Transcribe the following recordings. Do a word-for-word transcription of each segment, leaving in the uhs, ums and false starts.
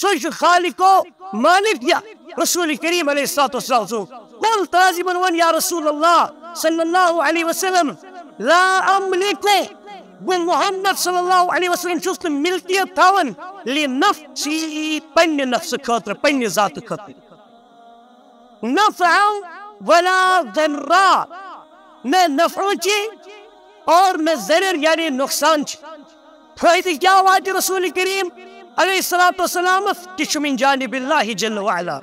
سُے چھُ خالق و مالک یا رسول کریم علیہ الصلوۃ والسلام سُنٛد۔ قلت، یِمن ووٚن، یا رسول اللہ صلی اللہ علیہ وسلم، لا املک، بہٕ محمد صلی اللہ علیہ وسلم چھُس نہٕ ملکیت تھاوان لنفسی، پننہِ نفسہٕ خٲطرٕ، پننہِ ذاتہٕ خٲطرٕ، نفعا ولا ضرا، نہ نفعٕچ اور نہ ضرر یعنی نقصانٕچ۔ فٲیدٕ کیٛاہ واتہِ رسول کریم علیہ الصلوۃ والسلامس؟ تہِ چھُ من جانب اللہ جل وعلا۔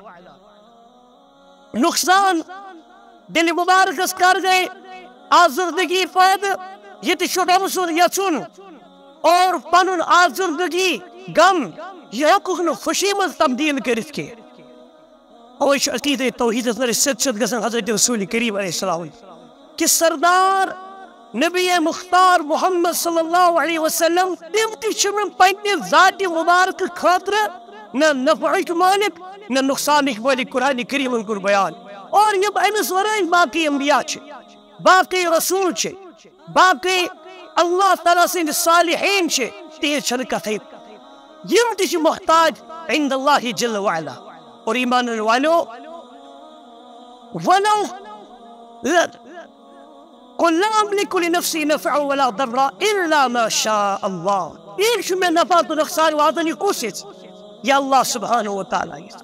نقصان دِلہِ مبارکس کر گٔے آزردگی پٲدٕ؟ یہِ تہِ چھُ رۄب سُنٛد یژھُن، اور پنُن آزردگی، غم، یہِ ہیٚکُکھ نہٕ خوشی منٛز تبدیل کٔرِتھ کینٛہہ۔ اوے چھُ عقیدے توحیدس منٛز أسۍ سیوٚد سیوٚد گژھان حضرت رسول کریم علیہ السلام کہِ سردار نبی مختار محمد صلی اللہ علیہ وسلم، تِم تہِ چھِ مےٚ پننہِ ذاتِ مبارکہٕ خٲطرٕ نہ نفعٕکۍ مٲلک نہ نقصانٕکۍ مٲلک۔ قرآن کریمن کوٚر بیان۔ اور یِم أمِس ورٲے باقٕے انبیاء چھِ، باقٕے رسول چھِ، باقٕے اللہ تعالیٰ سٕنٛدۍ صالحین چھِ، تِہنٛز چھنہٕ کتھٕے۔ یِم تہِ چھِ محتاج عند اللہ جل وعلا۔ اور ایمان والو، ولو قل لا املک لنفسی نفعا ولا ضرا الا ما شاء اللہ۔ یہِ چھُ مےٚ نفع تہٕ نۄقصان واتان، یہِ کُس یژھِ؟ یہِ اللہ سبحانہ و تعالیٰ یژھِ۔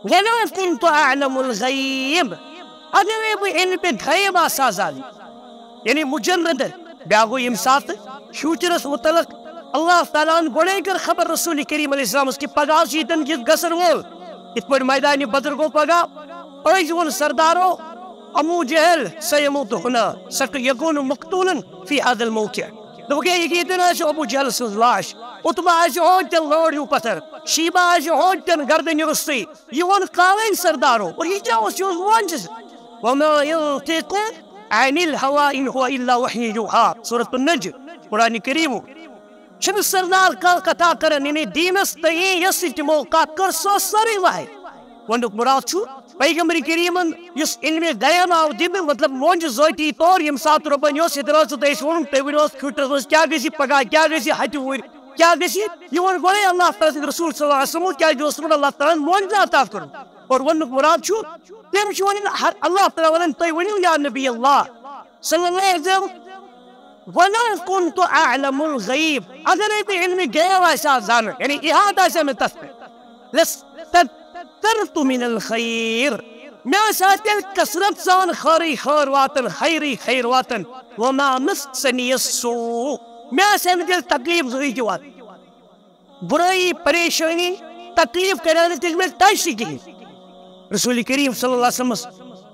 ولو کنت اعلم الغیب، اگرے بہٕ علمِ غیب آسہٕ ہا زانان، یعنی مجرد، بیاکھ گوٚو ییٚمہِ ساتہٕ فیوچرس متعلق اللہ تعالیٰ ہن گۄڈے کٔر خبر رسول کریم علیہ السلامس کہِ پگاہ چھُ ییٚتٮ۪ن یُتھ گژھن وول، یِتھ پٲٹھۍ میدانِ بدر گوٚو پگاہ، أزۍ ووٚن سردارو، ابو جہل سیموت ہنا، سک یکون مقتولا فی هذا الموقع۔ دوٚپُکھ، ہے، یہِ ییٚتٮ۪ن آسہِ ابو جہل سٕنٛز لاش، عتبہ آسہِ ہوتٮ۪ن لٲر ہیوٗ پتھر، شیبہ آسہِ ہوتٮ۪ن گردنہِ روٚستُے۔ یہِ ووٚن کالے سردارو۔ اور یہِ کیٛاہ اوس؟ یہِ اوس معجزٕ۔ وما ينطق عن الهوى ان هو الا وحی یوحی، سورۃ النجم، قرآن کریم۔ چھُنہٕ سردار کانٛہہ کتھا کران، یعنی دیٖنس تہٕ یہِ یۄس تہِ تِمو کتھ کٔر، سۄ ٲس سٲرٕے وحی۔ ونُک مراد چھُ، پیغمبر کریمن یُس علمِ غیب آو دِنہٕ، مطلب معجزٲتی طور، ییٚمہِ ساتہٕ رۄبن یہِ اوس، ییٚتٮ۪ن اوس، تۄہہِ اوس ووٚنمُت، تُہۍ ؤنِو اوس فیوچرس منٛز کیٛاہ گژھِ، پگاہ کیٛاہ گژھِ، ہتہِ وُہٕرۍ کیٛاہ گژھِ، یہِ ووٚن گۄڈے اللہ تعالیٰ سٕنٛدِ رسول صلی اللہ علیہ وسلم، کیٛازِ اوس تِمن اللہ تعالیٰ ہن معجزٕ عطا کوٚرمُت۔ اور ونُک مراد چھُ، تِم چھِ ونان، ہر اللہ تعالیٰ ونان، تُہۍ ؤنِو یا نبی اللہ صلی اللہ علیہ وسلم، ولو کنت اعلم الغیب، اگرے بہٕ علمِ غیب آسہِ ہا زانان، یعنی احاطہ آسہِ ہا مےٚ تتھ پٮ۪ٹھ، لاستکثرت من الخیر، مےٚ آسہِ ہا تیٚلہِ کثرت سان خٲرٕے خٲر واتان، خیرٕے خیر واتان، وما مسنی السوء، مےٚ آسہِ ہا نہٕ تیٚلہِ تکلیف زٕہٕے تہِ واتان۔ برٲیی، پریشٲنی، تکلیف کرِ ہا نہٕ تیٚلہِ مےٚ ٹچ تہِ کِہیٖنۍ۔ رسول کریم صلی اللہ علیہ وسلمس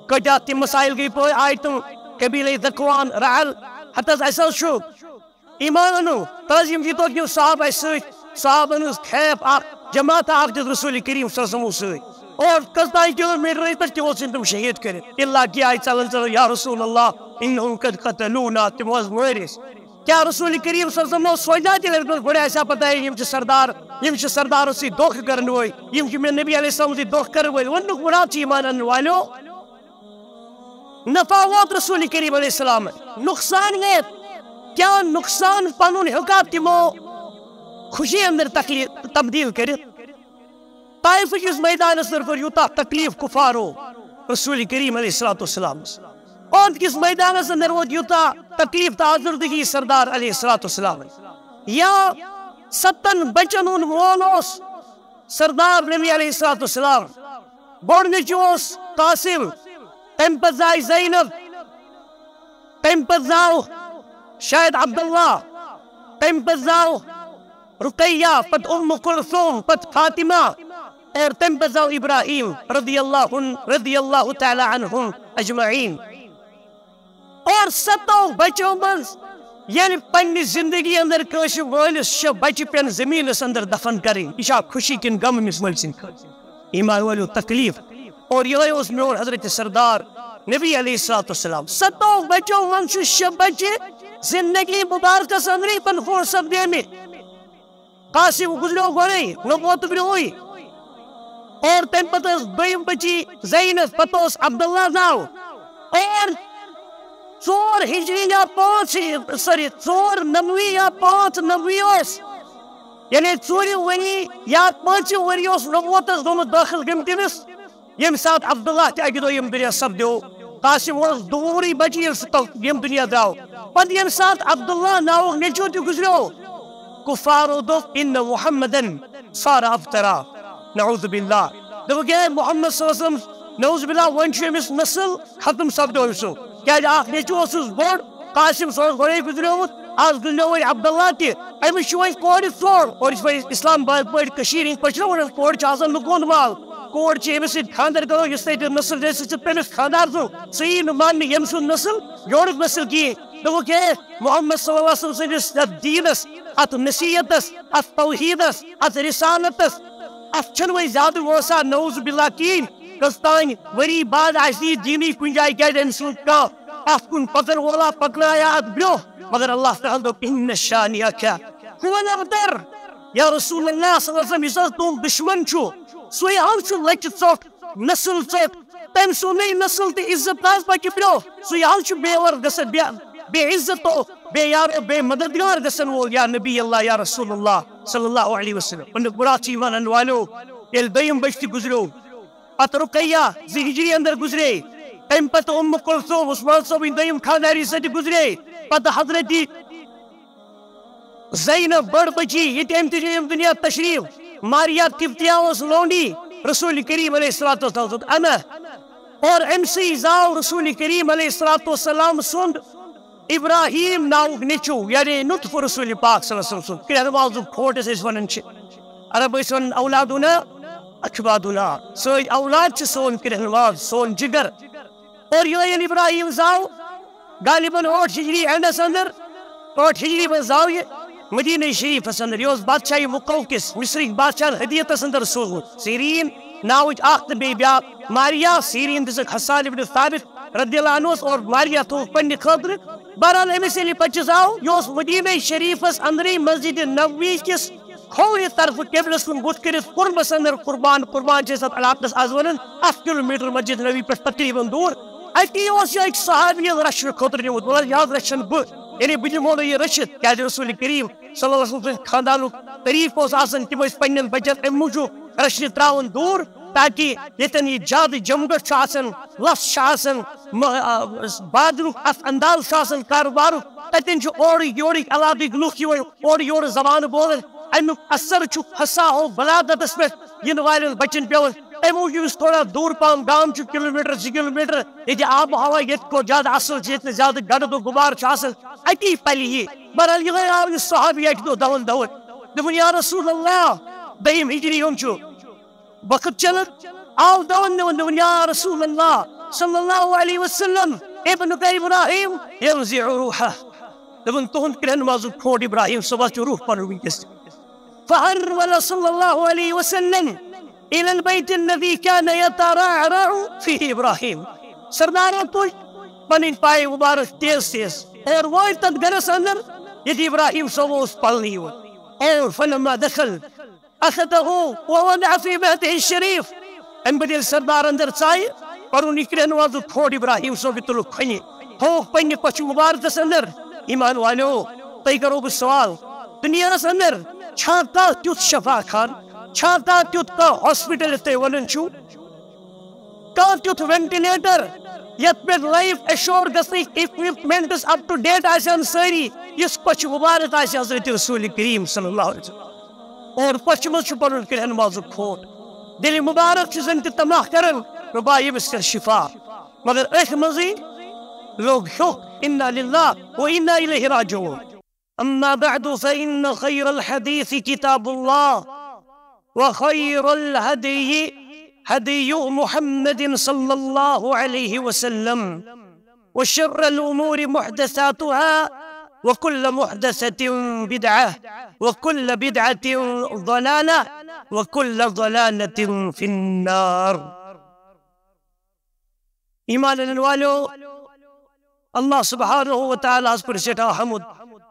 کٔٹۍ اَتھ تِم مسائل گٔے پٲدٕ، آیہِ تِم قبیلے ذکوان، رعل، ہتس اَسہِ حظ چھُ ایمان اَنُن، تہٕ حظ یِم یوٗتاہ یِم صحابہٕ اَسہِ سۭتۍ، صحابن ہٕنٛز کھیپ اکھ، جماعت اکھ دیُت رسول کریم صلی اللہ علیہ وسلمو سۭتۍ۔ اور کٔژتام کلوٗ میٖٹر ٲسۍ پٮ۪ٹھ تِمو ژھٕنۍ تِم شہیٖد کٔرِتھ۔ الا کہِ آیہِ ژلان ژلان، یا رسول اللہ، انہم قد قتلونا، تِمو حظ مٲرۍ أسۍ۔ کیا رسول کریم صلی اللہ علیہ وسلم سوچا تیٚلہِ، ییٚلہِ تۄہہِ گۄڈٕ آسہِ ہا پتہ، یِم چھِ سردار، یِم چھِ سردارو سۭتۍ دھوکہ کرن وٲلۍ، یِم چھِ مےٚ نبی علیہ السلام سۭتۍ دھوکہ کرن وٲلۍ۔ ووٚنُکھ، مراد چھِ ایمان انن والٮ۪و، نفع ووت رسول کریم علیہ السلام، نقصان ووت۔ کیا نقصان پنُن ہیوٚکا تِمو خوشی اندر تکلیف تبدیل کٔرِتھ؟ طائف کِس میدانس اندر کوٚر یوٗتاہ تکلیف کفارو رسول کریم علیہ الصلوۃ والسلامس۔ احد کِس میدانس اندر ووت یوٗتاہ تکلیف تہٕ آزردگی سردار علیہ الصلوۃ والسلام۔ یا ستن بچن ہُنٛد مول اوس سردار نبی علیہ الصلوۃ والسلام۔ بوٚڑ نیٚچوٗ اوس قاسم، تمہِ پتہٕ زاے زینب، تمہِ پتہٕ زاو شاید عبداللہ، تمہِ پتہٕ زاو رقیہ، پتہٕ ام کلثوم، پتہٕ فاطمہ، اور تمہِ پتہٕ زاو ابراہیم رضی اللہ عنہ، رضی اللہ تعالیٰ عنہم اجمعین۔ اور ستو بچو منٛز ییٚلہِ پننہِ زندگی اندر کٲنٛسہِ مٲلِس شےٚ بچہِ پٮ۪ن زمینس اندر دفن کرٕنۍ، یہِ چھا خوشی کِنہٕ غم أمِس مٲلۍ سٕنٛدِ خٲطرٕ؟ ایمان والو، تکلیف۔ اور یِہوٚے اوس میون حضرت سردار نبی علیہ الصلوۃ والسلام۔ ستو بچو منٛز چھُ شےٚ بچہِ زندگی مبارکس اندرٕے پٮ۪ٹھ فوت سپدیمٕتۍ۔ قاسم گُزریو گۄڈَے، نبوت برٛونٛہٕے۔ اور تمہِ پتہٕ ٲس دوٚیِم بچی زینب، پتہٕ اوس عبداللہ ناو۔ اور ژور ہجری یا پانٛژھ ہجری، سوری، ژور نبوی یا پانٛژھ نبوی اوس۔ یعنی ژوٗرِم ؤری یا پٲنٛژِم ؤری اوس نبوتس گوٚمُت دٲخل گٔمتِس، ییٚمہِ ساتہٕ عبداللہ تہِ اَکہِ دۄہ ییٚمہِ دُنیا سپدیو۔ قاسم اوس دوٗرٕے بچہِ ییٚلہِ سُہ تو-، ییٚمہِ دُنیا درٛاو۔ پتہٕ ییٚمہِ ساتہٕ عبداللہ ناوُک نیٚچوٗ تہِ گُزریو، کُفارو دوٚپ، "ان محمدن صار ابترا، نعوذ باللہ۔" دوٚپُکھ، "ہے محمد صلی اللہ علیہ وسلم، نعوذ باللہ، وۄنۍ چھُ أمِس نسل ختم سپدیو أمۍ سُنٛد۔ کیٛازِ اکھ نیٚچوٗ اوسُس بوٚڑ، قاسم، سُہ اوس گۄڈَے گُزریومُت، از گُزریو وۄنۍ عبداللہ تہِ۔ أمِس چھُ وۄنۍ کورِ ژور۔" اور یِتھ پٲٹھۍ اسلام آباد پٲٹھۍ کٔشیٖرِ ہِنٛدۍ پٲٹھۍ چھِنہ وَنان، کورِ چھِ آسان لُکہٕ ہُنٛد مال۔ کور چھِ، ییٚمِس سۭتۍ خانٛدر کَرو، یُس تۄہہِ تٔمۍ نسل دِژ، سُہ چھُ تٔمِس خانٛدار سُنٛد، سُہ یی نہٕ ماننہٕ ییٚمہِ سُنٛد نسل یورُک نسل کِہیٖنۍ۔ دوٚپُکھ، ہے، محمد صلی اللہ علیہ وسلم سٕنٛدِس یَتھ دیٖنَس، اَتھ نصیحتس، اَتھ توحیٖدس، اَتھ رسالتس، اَتھ چھَنہٕ وۄنۍ زیادٕ وۄنۍ آسان، نعوذ باللہ، کِہیٖنۍ۔ کٔژ تام ؤری بعد آسہِ یہِ دیٖنٕے کُنہِ جایہِ، کیٛازِ أمۍ سُنٛد کانٛہہ اَتھ کُن پَکَن وولا پَکنایا اَتھ برٛونٛہہ۔ مگر اللہ تعالیٰ دوٚپ، "ان شانئک هو الابتر۔" یا رسول اللہ صلی اللہ علیہ وسلم، یُس حظ تُہُنٛد دُشمن چھُ، سُے حظ چھُ لَچہِ ژوٚٹ، نسل ژوٚٹ۔ تٔمۍ سُنٛدٕے نسل تہٕ عزت نہ حظ پَکہِ برٛونٛہہ۔ سُہ یہِ حظ چھُ بے وَر گژھان، بے، بے عزت و بے یار و بے مددگار گژھن وول، یا نبی اللہ، یا رسول اللہ صلی اللہ علیہ وسلم۔ وۄنۍ گوٚو راتھ چھِ یِوان اَنہٕ والیو، ییٚلہِ دوٚیِم بٔچہِ تہِ گُزریو، پتہٕ رقیہ زٕ ہجری اندر گُزرے، تَمہِ پتہٕ ام کلثوم، عثمان صٲبٕنۍ دوٚیِم خانٛداری، سۄ تہِ گُزرے، پتہٕ حضرت زینب بٔڑ بچی، یہِ تہِ أمۍ تہِ چھِ ییٚمہِ دُنیا تشریف۔ ماریا قبطیہ اوس لونڈی رسول کریم علیہ الصلوۃ والسلام سُنٛد انا، اور أمۍ سٕے زاو رسول کریم علیہ الصلوۃ والسلام سُنٛد ابراہیم ناوُک نیٚچوٗ، یعنی نطف رسول پاک صلی اللہ علیہ وسلم سُنٛد، کرٛٮ۪ہنہٕ مازُک کھوٹ یُس أسۍ وَنان چھِ۔ عرب ٲسۍ وَنان اولادنا اکبادنا، سٲنۍ اولاد چھِ سون کرٛٮ۪ہنہٕ ماز، سون جگر۔ اور یہِ ییٚلہِ ابراہیم زاو، غالباً ٲٹھ ہجری اینڈس اندر، ٲٹھ ہجری منٛز زاو یہِ مدینہ شریفس اندر۔ یہِ اوس بادشاہی مقوقس، مصرٕکۍ بادشاہن ہدیتس اندر سوٗزمُت۔ سیرین ناوٕچ اکھ تہٕ بیٚیہِ بیٛاکھ ماریا، سیرین دِژٕکھ حسان ابن ثابت رضی اللہ عنہ اور ماریا تھوٚوُکھ پننہِ خٲطرٕ۔ بہرحال، أمِس ییٚلہِ یہِ بچہِ زاو، یہِ اوس مدینہ شریفس اندرٕے مسجد نبوی کِس کھوورِ طرفہٕ قبلس کُن بُتھ کٔرِتھ قربس اندر قربان۔ قربان چھِ أسۍ اتھ علاقس از ونان، اکھ کلومیٹر مسجد نبوی پٮ۪ٹھ تقریباً دوٗر۔ اتی اوس یہِ أکۍ صحابی یَس رچھنہٕ خٲطرٕ نیوٗمُت، ووٚنُن، "یہِ حظ رچھن بہٕ، یعنی بہٕ دِمو نہٕ یہِ رٔچھِتھ، کیازِ رسول کریم صلی اللہ علیہ وسلم سٕنٛدِ خاندانُک طریٖقہٕ اوس آسان، تِم ٲسۍ پننٮ۪ن بچن امہِ موٗجوٗب رچھنہِ ترٛاوان دوٗر، تاکہِ ییٚتٮ۪ن یہِ زیادٕ جمگٹھ چھُ آسان، لَژھ چھِ آسان، م-، آ، بازرُک اَتھ انداز چھُ آسان کاروبارُک، تَتٮ۪ن چھُ اورٕکۍ یورٕکۍ علاقٕکۍ لُکھ یِوان، اورٕ یورٕ زبانہٕ بولان، اَمیُک اثر چھُ فصاح و بلاغتَس پٮ۪ٹھ یِنہٕ والٮ۪ن بَچَن پٮ۪وان۔ تَمہِ موٗجوٗب یُس تھوڑا دوٗر پَہَم گام چھُ، کِلوٗمیٖٹر، زٕ کِلوٗمیٖٹر، ییٚتہِ آب و ہوا ییٚتہِ کھۄتہٕ زیادٕ اَصٕل چھِ، ییٚتہِ نہٕ زیادٕ گَرد و غُبار چھُ آسان، اَتی پَلہِ یہِ۔ بہرحال، یِہوٚے آو یہِ صحابی اَکہِ دۄہ دَوان دَوان، دوٚپُن، "یا رسول اللہ، دوٚیِم ہِجری یوم چھُ۔" وقت چلان، آو دون نے ونیا رسول اللہ صلی اللہ علیہ وسلم، ابن کا ابراہیم ینزع روحہ۔ دپن تہند کرن مازُک کھوٹ ابراہیم صٲبس چھُ روح پنُن وٕنکیٚس۔ فہرول صلی اللہ علیہ وسلم الى البیت الذی کان یتارعرع فیہ ابراہیم۔ سردارن تُج پنٕنۍ پایہِ مبارک تیز تیز اور وٲتۍ تتھ گرس اندر ییٚتہِ ابراہیم صٲب اوس پلنہٕ یِوان۔ اور فلما دخل اخذہ ووضع فی بیتہ الشریف۔ امہِ پتہٕ ییٚلہِ سردار اندر ژایہِ، پنُن یہِ کرٛہنہٕ وۄزُل کھوٹ ابراہیم صٲبہِ تُلُکھ کھۄنہِ، تھووُکھ پننہِ کۄچھِ مبارکس اندر۔ ایمان والیو، تۄہہِ کرو بہٕ سوال، دُنیاہس اندر چھا کانٛہہ تیُتھ شفا خان، چھا کانٛہہ تیُتھ کانٛہہ ہاسپٹل یتھ تُہۍ ونان چھِو، کانٛہہ تیُتھ وینٹیلیٹر یتھ پٮ۪ٹھ لائف ایشور گژھنٕکۍ اکوپمنٹس اپ ٹو ڈیٹ آسن سٲری، یُس کۄچھِ مبارک آسہِ حضرت رسول کریم صلی اللہ علیہ وسلم؟ اور پۄچھِ منٛز چھُ پنُن کرٛہن مازُک کھوٹ۔ دِلہِ مبارک چھُ زن تہِ تماہ کران، رۄبا ییٚمِس کر شفا۔ مگر أتھۍ منٛزٕے لوٚگ ہیوٚکھ، انا للہ و انا الیہ راجعون۔ اما بعد فان خیر الحدیث کتاب اللہ وخیر الہدی ہدی محمد صلی اللہ علیہ وسلم۔ وشر الأمور محدثاتها وكل محدثة بدعة وكل بدعة ضلالة وكل ضلالة في النار۔ ایمان انن والو، اللہ سبحانہ و تعالیٰ ہس پر سٹھا حمد،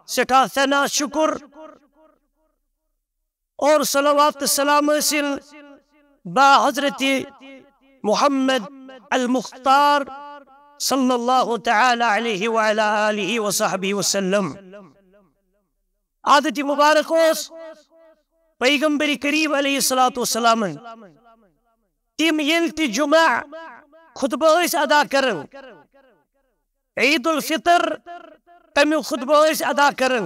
سٹھا ثنا، شکر اور صلوات تہٕ سلام ٲسِن با حضرت محمد المختار صلی اللہ تعالیٰ علیہ وعلی آلہ وصحبہ وسلم۔ عادت مبارک اوس پیغمبر کریم علیہ الصلوۃ والسلامن تِم ییٚلہِ تہِ جمعہ خطبہٕ ٲسۍ ادا کران، عید الفطر تمیُک خطبہٕ ٲسۍ ادا کران،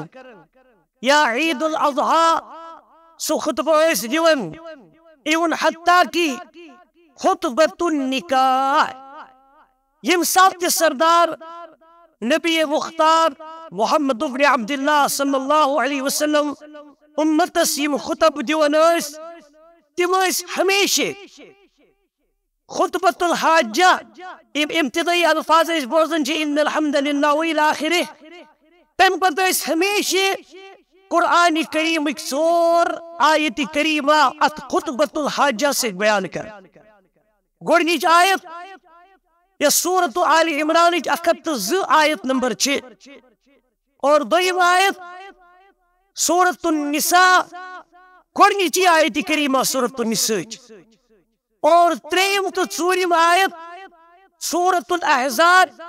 یا عید الاضحیٰ سُہ خطبہٕ ٲسۍ دِوان، even حتیٰ کہ خطبۃ النکاح، ییٚمہِ ساتہٕ تہِ سردار نبی مختار محمد ابن عبداللہ صلی اللہ علیہ وسلم امتس یِم خطب دِوان ٲسۍ، تِم ٲسۍ ہمیشہِ خطبۃ الحاجہ، یِم ابتدٲئی الفاظ أسۍ بوزان چھِ، ان الحمد للہ و الی آخرہ، تمہِ پتہٕ ٲسۍ ہمیشہِ قرآن کریمٕکۍ ژور آیت کریمہ اتھ خطبۃ الحاجہ سۭتۍ بیان کران۔ گۄڈٕنِچ آیت یۄس سورت آل عمرانٕچ اکھ ہتھ تہٕ زٕ آیت نمبر چھِ، اور دوٚیِم آیت سورت النساء، گۄڈٕنِچی آیت کریمہ سورت النساءٕچ، اور ترٛیٚیِم تہٕ ژوٗرِم آیت سورت الاحزاب،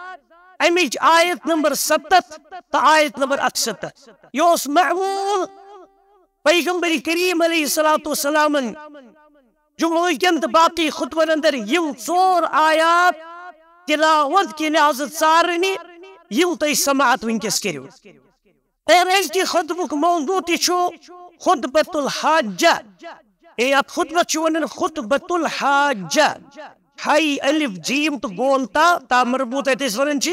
اَمِچ آیت نمبر ستتھ تہٕ آیت نمبر اکستتھ۔ یہِ اوس معمول پیغمبر کریم علیہ الصلوۃ والسلامن جمعہ کٮ۪ن تہٕ باقی خطبن اندر یِم ژور آیات تلاوت کہِ لحاظہٕ ژارنہِ، یِم تُہۍ سماعت وٕنکیٚس کٔرِو۔ اور أزکہِ خطبُک موضوع تہِ چھُ خطبۃ الحاجہ۔ اے، اتھ خطبت چھِ ونان خطبۃ الحاجہ۔ ہائی الف جیم تہٕ گول تا، تا مربوط یتھ أسۍ ونان چھِ۔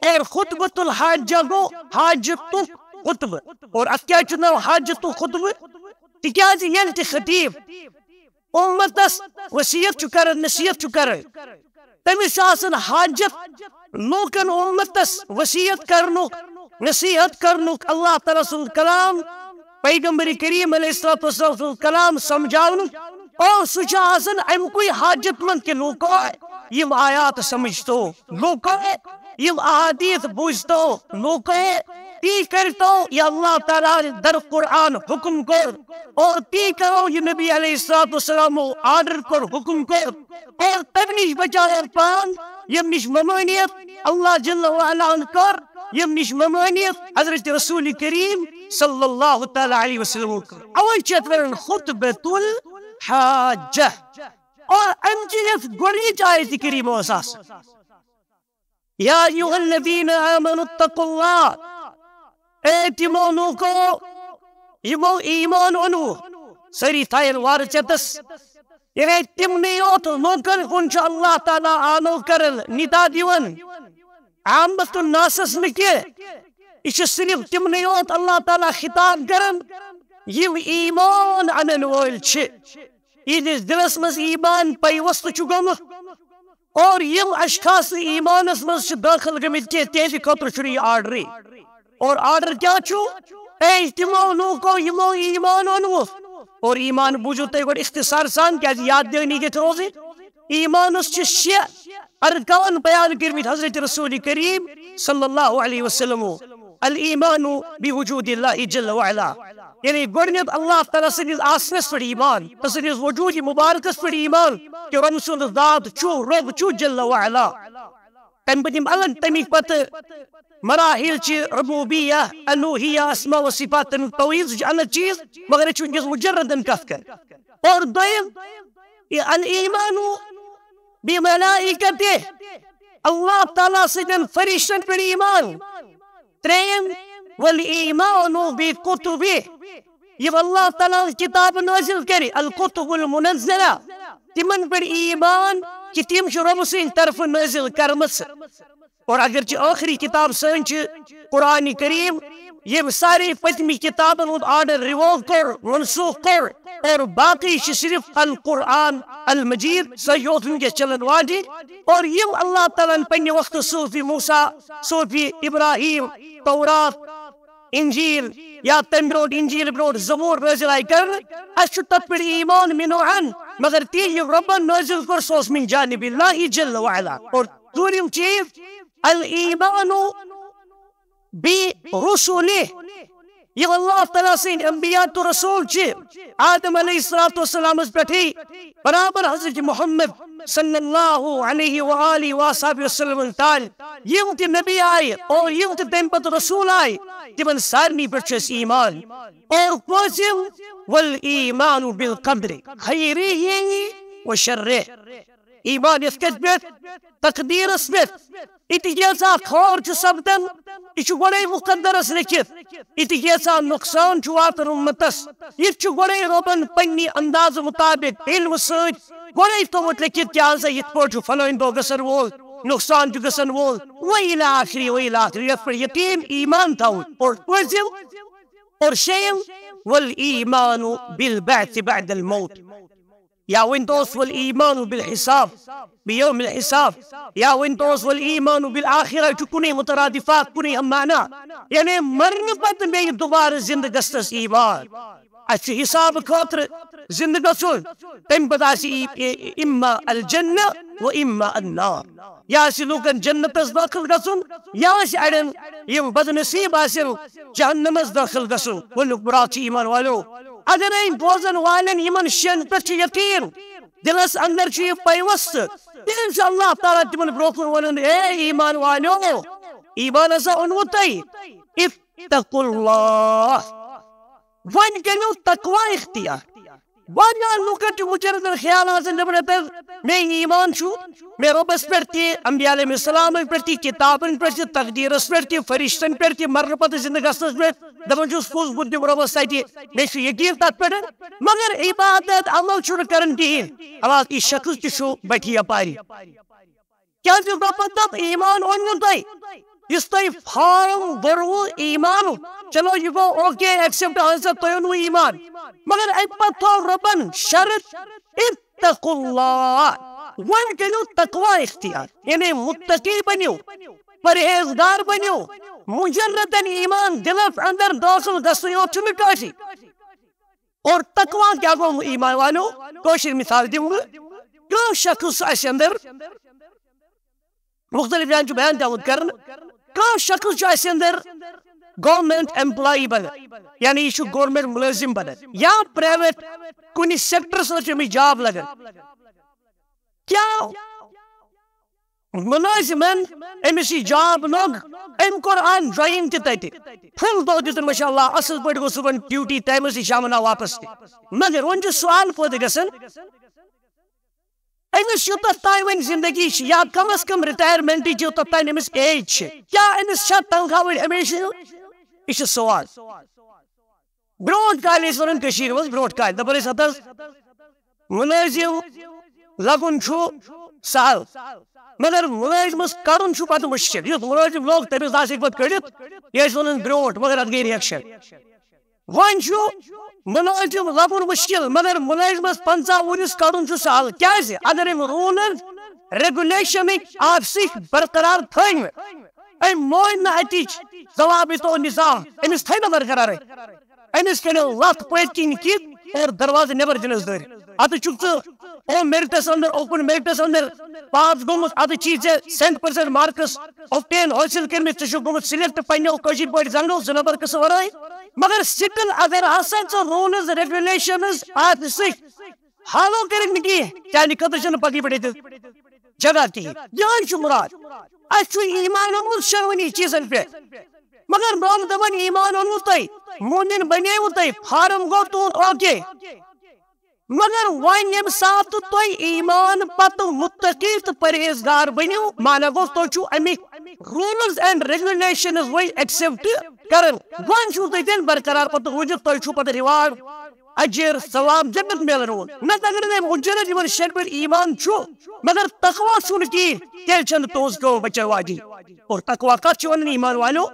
اور خطبۃ الحاجہ گوٚو حاجتُک خطبہٕ۔ اور اتھ کیٛازِ چھُ ناو حاجتُک خطبہٕ؟ تِکیٛازِ ییٚلہِ تہِ خطیب امتس وصیت چھُ کران، نصیحت چھُ کران، تٔمِس چھُ آسان حاجت لوٗکن امتس وصیت کرنُک، نصیحت کرنُک، اللہ تعالیٰ سُنٛد کلام، پیغمبر کریم علیہ الصلوۃ والسلام سُنٛد کلام سمجھاونُک، اور سُہ چھُ آسان اَمہِ کُے حاجت مند کہِ لوٗکو یِم آیات سمجھتو، لوٗکو یِم احادیث بوٗزتو، لوٗکو تی کٔرتو یہِ اللہ تعالیٰ ہن در قرآن حکم کوٚر، اور تی کرو یہِ نبی علیہ الصلوۃ والسلامو آرڈر کوٚر، حکم کوٚر۔ اور تمہِ نِش بچاوو پان، ییٚمہِ نِش ممٲنیت اللہ جل وعلا ہن کٔر، ییٚمہِ نِش ممٲنیت حضرت رسول کریم صلی اللہ تعالیٰ علیہ وسلم کٔر۔ اوے چھِ یتھ ونان خطبۃ الحاجہ۔ اور امہِ چہِ یۄس گۄڈٕنِچ آیت کریمہ ٲس آسان، یا ایھا الذین آمنوا اتقوا اللہ، اے تِمو لوٗکو یِمو ایمان اوٚنوُ، سٲری تھاین وارٕ چتس۔ یعنی تِمنٕے یوت لوٗکن کُن چھُ اللہ تعالیٰ آلو کران، ندا دِوان، عامت الناسس نہٕ کینٛہہ۔ یہِ چھُ صرف تِمنٕے یوت اللہ تعالیٰ خطاب کران یِم ایمان انن وٲلۍ چھِ، یِہنٛدِس دِلس منٛز ایمان پیوست چھُ گوٚمُت، اور یِم اشخاص نہٕ ایمانس منٛز چھِ دٲخل گٔمٕتۍ کینٛہہ، تِہنٛدِ خٲطرٕ چھُنہٕ یہِ آرڈرٕے۔ اور آرڈر کیٛاہ چھُ؟ اے تِمو لوٗکو یِمو ایمان اوٚنمُت۔ اور ایمان بوٗزِو تُہۍ گۄڈٕ اختصار سان، کیٛازِ یاد دٲنی گژھِ روزٕنۍ۔ ایمانس چھِ شےٚ ارکان بیان کٔرمٕتۍ حضرت رسول کریم صلی اللہ علیہ وسلمو۔ الایمان بوجود اللہ جل وعلا، یعنی گۄڈٕنیتھ اللہ تعالیٰ سٕنٛدِس آسنس پٮ۪ٹھ ایمان، تہٕ سٕنٛدِس وجود مبارکس پٮ۪ٹھ ایمان کہِ رۄب سُنٛد ذات چھُ، رۄب چھُ جل وعلا۔ تمہِ پتہٕ یِم الگ، تمہِ پتہٕ مراحل چھِ ربوبیہ، الوہیہ، اسماء و صفات، تمیُک توحید، سُہ چھُ الگ چیز، مگر أسۍ چھِ وٕنکیٚس مجردن کتھ کران۔ اور دوٚیِم، یہِ الایمان بملائکتہ، اللہ تعالیٰ سٕنٛدٮ۪ن فرشتن پٮ۪ٹھ ایمان۔ ترٛیٚیِم، والایمان بکتبہ، یِم اللہ تعالیٰ ہن کتاب نٲزِل کرِ، الکتب المنزلہ، تِمن پٮ۪ٹھ ایمان کہِ تِم چھِ رۄبہٕ سٕنٛدِ طرفہٕ نٲزِل کرمژٕ۔ اور اگرچہِ ٲخری کتاب سٲنۍ چھِ قرآن کریم، ییٚمۍ سارے پٔتمہِ کتابن ہُنٛد آرڈر ریووک کوٚر، منسوخ کوٚر، اور باقی چھِ صرف القرآن المجید، سۄے یوت وٕنکیٚس چلن واجہِ۔ اور یِم اللہ تعالیٰ ہن پننہِ وقتہٕ صحف موسیٰ، صحف ابراہیم، تورات، انجیل یا تمہِ برونٛٹھ، انجیل برونٛٹھ زبور نٲزِل آیہِ کرنہٕ، اسہِ چھُ تتھ پٮ۪ٹھ ایمان منوعن، مگر تی یہِ رۄبن نٲزِل کوٚر، سُہ اوس من جانب اللہ جل وعلا۔ اور ژوٗرِم چیٖز، الایمان برسلہ، یِم اللہ تعالیٰ سٕنٛدۍ انبیاء تہٕ رسول چھِ، آدم علیہ الصلوۃ والسلامس پٮ۪ٹھٕے برابر حضرت محمد صلی اللہ علیہ و آلہ و صحبہ وسلم تام یِم تہِ نبی آیہِ اور یِم تہِ تمہِ پتہٕ رسول آیہِ، تِمن سارنٕے پٮ۪ٹھ چھُ اَسہِ ایمان۔ اور پوٗنٛژِم، والایمان بالقدر خیرہ و شرہ۔ ایمان یتھ کتھ پٮ۪ٹھ؟ تقدیرس پٮ۪ٹھ۔ یہِ تہِ کینٛژھا خور چھُ سپدان، یہِ چھُ گۄڈے مقدرس لیکھِتھ۔ یہِ تہِ کینٛژھا نۄقصان چھُ واتان امتس، یہِ تہِ چھُ گۄڈے رۄبن پننہِ اندازٕ مطابق علمہٕ سۭتۍ گۄڈے تھوٚومُت لیکھِتھ، کیٛاہ سا یِتھ پٲٹھۍ چھُ فلٲنۍ دۄہ گژھن وول، نۄقصان چھُ گژھن وول، و الی آخری، و الی آخری۔ یتھ پٮ۪ٹھ یقین ایمان تھاوُن۔ اور پٲنٛژِم اور شیٚیِم، والایمان بالبعث بعد الموت۔ یا ؤنۍ توس والایمان بالحساب، بیوم الحساب، یا ؤنۍ توس والایمان بالآخرہ، چھُ کُنُے مترادفات، کُنُے ہم معنی۔ یعنی مرنہٕ پتہٕ بیٚیہِ دوبارٕ زندٕ گژھنس ایمان۔ اَسہِ چھُ حساب خٲطرٕ زندٕ گژھُن، تمہِ پتہٕ آسہِ ای-، ای-، اما الجنہ و اما النار۔ یا آسہِ لوٗکن جنتس دٲخل گژھُن، یا آسہِ اڑٮ۪ن یِم بدنصیب آسن جہنمس دٲخل گژھُن۔ ؤنیُک مراد چھُ ایمان والو، اگرے بوزن والٮ۪ن یِمن شٮ۪ن پٮ۪ٹھ چھُ یقین، دلس اندر چھُ یہِ پیوست، تیٚلہِ چھُ اللہ تعالیٰ تِمن برونٛہہ کُن ونان، اے ایمان والو، ایمان ہسا اوٚنوُ تۄہہِ، اتقوا اللہ، وۄنۍ کٔرِو تقوی اختیار۔ واریاہ لوٗکن چھُ مجردن خیال آسان، دپان، ہتا مےٚ ایمان چھُ، مےٚ رۄبس پٮ۪ٹھ تہِ، انبیاء علیہ السلامن پٮ۪ٹھ تہِ، کتابن پٮ۪ٹھ تہِ، تقدیرس پٮ۪ٹھ تہِ، فرشتن پٮ۪ٹھ تہِ، مرنہٕ پتہٕ زندٕ گژھنس پٮ۪ٹھ، دپان چھُس، پوٚز، بہٕ دِمہٕ رۄبس اتھِ، مےٚ چھُ یقین تتھ پٮ۪ٹھ، مگر عبادت عمل چھُنہٕ کران کِہیٖنۍ۔ حالانکہ یہِ شخص تہِ چھُ بٹھِ یپارِ۔ کیازِ رۄبن دوٚپ، ایمان اوٚن نہٕ تۄہہِ، یُس تۄہہِ فارم بوٚروٕ ایمانُک، چلو یہِ گوٚو اوکے، ایکسپٹ، اہن سا تۄہہِ اوٚنوٕ ایمان، مگر امہِ پتہٕ تھوٚو رۄبن شرط، اتقوا اللہ، وۄنۍ کٔرِو تقوی اختیار، یعنی متقی بٔنِو، پرہیزگار بٔنِو۔ مجردن ایمان دلس اندر دٲخل گژھنٕے یوت چھُنہٕ کٲفی۔ اور تقوی کیٛاہ گوٚو، ایمان والو؟ کٲشِر مثال دِمہٕ بہٕ۔ کانٛہہ شخص چھُ اَسہِ اندر، مختلف جاین چھُ بیان تہِ آمُت کرنہٕ، کانٛہہ شخص چھُ اَسہِ اندر گورنمنٹ ایمپلائی بنان، یعنی یہِ چھُ گورنمنٹ مُلٲزِم بنان یا پرائیویٹ کُنہِ سیکٹرس منٛز چھُ أمِس جاب لگان۔ کیٛاہ مُلٲزِمن أمِس یہِ جاب لوٚگ، أمۍ کوٚر اَتھ جوین تہِ تَتہِ، فُل دۄہ دیُتُن، ماشاء اللہ، اَصٕل پٲٹھۍ گوٚو صُبحن ڈیوٹی ٹایمَس، یہِ شامَن آو واپَس تہِ۔ مگر وۄنۍ چھُ سوال پٲدٕ گژھان، أمِس یوٚتَتھ تام وۄنۍ زِندگی چھِ یا کم از کم رِٹایَرمٮ۪نٛٹٕچ یوٚتَتھ تام أمِس ایج چھِ، کیٛاہ أمِس چھا تنخواہ وۄنۍ ہمیشہِ ہیوٚن؟ یہِ چھُ سوال۔ برونٛٹھ کالہِ ٲسۍ وَنان کٔشیٖرِ منٛز، برونٛٹھ کالہِ دَپان ٲسۍ، ہَتہٕ حظ مُلٲزِم لَگُن چھُ سَہَل، مگر مُلٲزِمَس کَڑُن چھُ پَتہٕ مُشکِل۔ یُس مُلٲزِم لوٚگ، تٔمِس آسہِ ہیٚکہِ پَتہٕ کٔڑِتھ، یہِ ٲسۍ وَنان برونٛٹھ، مگر اَتھ گٔے رِیَکشَن۔ وۄنۍ چھُ مُلٲزِم لَبُن مُشکِل، مگر مُلٲزِمَس پنٛژاہ وُہرِس کَڑُن چھُ سَہَل۔ کیٛازِ؟ اگر أمۍ روٗلٕز ریگولیشنٕکۍ آفسٕکۍ برقرار تھٲوۍ نہٕ، أمۍ مٲنۍ نہٕ اَتِچ ضوابط و نظام، أمِس تھٲے نہٕ برقرار۔ أمِس کٔڑِو لَتھ پٔتۍ کِنۍ کِک اور دروازٕ نٮ۪بر دِنَس دٲرِتھ۔ اَتہِ چھُکھ ژٕ او میرٹس اندر، اوپن میرٹس اندر پاس گوٚمُت، اَتہِ چھی ژےٚ سینٹ پرسنٹ مارکس اوبٹین حٲصِل کٔرمٕتۍ، ژٕ چھُکھ گوٚمُت سلیکٹ پننیو کٲشِر پٲٹھۍ زنٛگو زٕ نمبر قٕسم ورٲے۔ مگر سٹل اگر ہسا ژٕ روٗلٕز ریگولیشنز آفسٕکۍ فالو کٔرِکھ نہٕ کینٛہہ، چانہِ خٲطرٕ چھُنہٕ پتہٕ یہِ پٮ۪ٹھ ییٚتہِ جگہ کِہیٖنۍ۔ یِہوٚے چھُ مراد۔ اَسہِ چھُ ایمان اوٚنمُت شیروٕنی چیٖزن پٮ۪ٹھ، مگر رب دپان ایمان اوٚنمُت تۄہہِ، مومن بنیوٕ تۄہہِ، فارم گوٚو تُہُنٛد اوکے۔ مگر وۄنۍ ییٚمہِ ساتہٕ تُہۍ ایمان پتہٕ متقی تہٕ پرہیزگار بٔنِو، معنی گوٚو تُہۍ چھِو اَمِکۍ rules and regulations وۄنۍ accept کران۔ وۄنۍ چھِو تُہۍ تیٚلہِ برقرار پتہٕ روٗزِتھ، تۄہہِ چھُو پتہٕ reward، اجر، ثواب، جنت میلن وول۔ نتہٕ اگر نہٕ أمۍ مجرد یِمن شٮ۪ن پٮ۪ٹھ ایمان چھُ، مگر تقوی چھُنہٕ کِہیٖنۍ، تیٚلہِ چھَنہٕ تُہٕنٛز کٲم بچن واجِنۍ۔ اور تقوی کتھ چھِ ونان ایمان والٮ۪و؟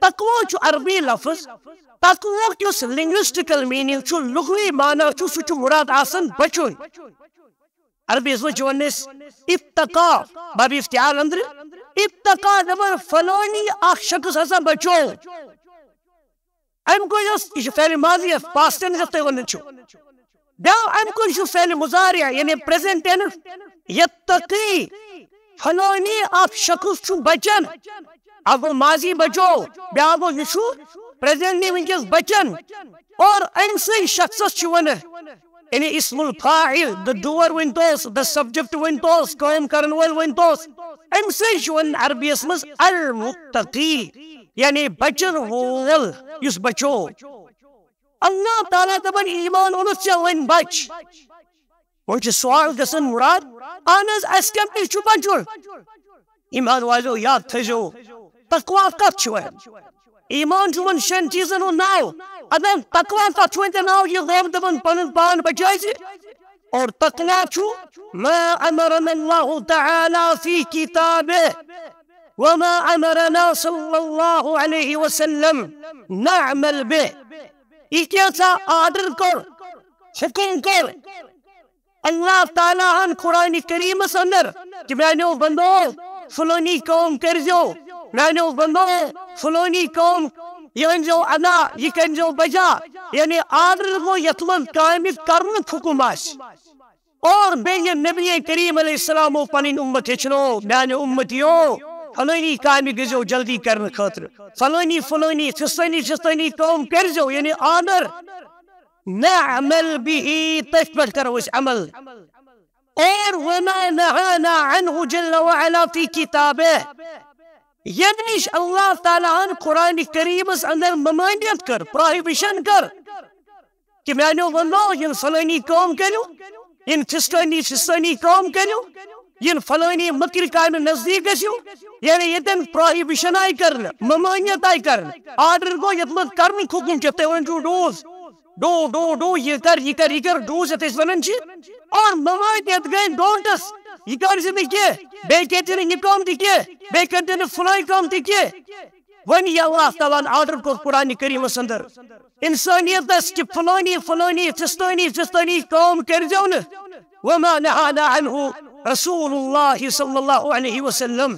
تقوی چھُ عربی لفظ۔ تقویُک یُس linguistical meaning چھُ، لغوی معنی چھُ، سُہ چھُ مراد آسان بچُن۔ عربی یس منٛز چھِ ونان أسۍ اتقا، باب افتعال اندر اتقا، دپان فلٲنی اکھ شخص ہسا بچو۔ امہِ کُے یُس، یہِ چھُ فعل ماضی یس past tense یس تُہۍ ونان چھِو۔ بیٛاکھ، امہِ کُے چھُ فعل مضارع، یعنی present tense، یتقی، فلٲنی اکھ شخص چھُ بچان۔ اکھ گوٚو ماضی بچو، بیٛاکھ گوٚو یہِ چھُ پریزنٹلی وٕنکیٚس بچن، اور أمۍ سٕے شخصس چھُ ونان، یعنی اسم الفاعل، the doer ؤنۍ توس، the subject ؤنۍ توس، کٲم کرن وٲلۍ ؤنۍ توس، أمۍ سٕے چھُ ونان عربیس منٛز المتقی، یعنی بچن وول، یُس بچو۔ اللہ تعالیٰ دپان، ایمان اوٚنُتھ ژےٚ، وۄنۍ بچ۔ وۄنۍ چھُ سوال گژھان، مراد، اہن حظ، اسہِ کمہِ نِش چھُ بچُن؟ ایمان والیو، یاد تھٲیزیو، تقوا کتھ چھُ وۄنۍ؟ ایمان چھُ یِمن شٮ۪ن چیٖزن ہُنٛد ناو۔ اگر تقوا کتھ چھُ وۄنۍ ژےٚ ناو، یہِ رۄب دپان پنُن پان بچٲے زِ۔ اور تقوا چھُ ما امرنا اللہ تعالیٰ فی کتابہ وما امرنا صلی اللہ علیہ وسلم نعمل بہ۔ یہِ کینٛژھا آرڈر کوٚر، حکم کوٚر اللہ تعالیٰ ہن قرآن کریمس اندر کہ میانیو بندو، فلٲنی کٲم کٔرزیو، میانیو بندو، فلٲنی کٲم یہِ أنزیو ادا، یہِ کٔرزیو بجا، یعنی آرڈر گوٚو یتھ منٛز کامہِ کرنُک حکم آسہِ۔ اور بیٚیہِ یہِ نبی کریم علیہ السلامو پنٕنۍ امت ہیٚچھنو، میانہِ امتیو، فلٲنی کامہِ گٔژھزیو جلدی کرنہٕ خٲطرٕ، فلٲنی فلٲنی فستٲنی فستٲنی کٲم کٔرزیو، یعنی آرڈر، نعمل بہ، تٔتھۍ پٮ۪ٹھ کرو أسۍ عمل۔ اور وما نهانا عنه جل وعلا فی کتابہ، ییٚمہِ نِش اللہ تعالیٰ ہن قرآن کریمس اندر ممانعت کٔر، پروہیبشن کٔر، کہ میانیو بندو، یِم فلٲنی کٲم کٔرِو، یِم فستٲنی فستٲنی کٲم کٔرِو، یِم فلٲنی مکرِ کامہِ نزدیٖک گٔژھِو، یعنی ییٚتٮ۪ن پروہیبشن آیہِ کرنہٕ، ممانعت آیہِ کرنہٕ، آرڈر گوٚو یتھ منٛز کرنُک حکم چھُ، تُہۍ ؤنِو ڈوز، ڈو ڈو ڈو، یہِ کر یہِ کر یہِ کر، ڈوز یتھ أسۍ ونان چھِ، اور ممانعت گٔے ڈونٹس، یہِ کر زِ نہٕ کینٛہہ، بیٚیہِ کٔرۍ زِ نہٕ یہِ کٲم تہِ کینٛہہ، بیٚیہِ کٔرۍ زِ نہٕ فلٲنۍ کٲم تہِ کینٛہہ۔ وۄنۍ یہِ اللہ تعالیٰ ہن آرڈر کوٚر قرآن کریمس اندر انسانیتس کہ فلٲنی فلٲنی فستٲنی فستٲنی کٲم کٔرزیو نہٕ۔ وما نهانا عنه رسول اللہ صلی اللہ علیہ وسلم۔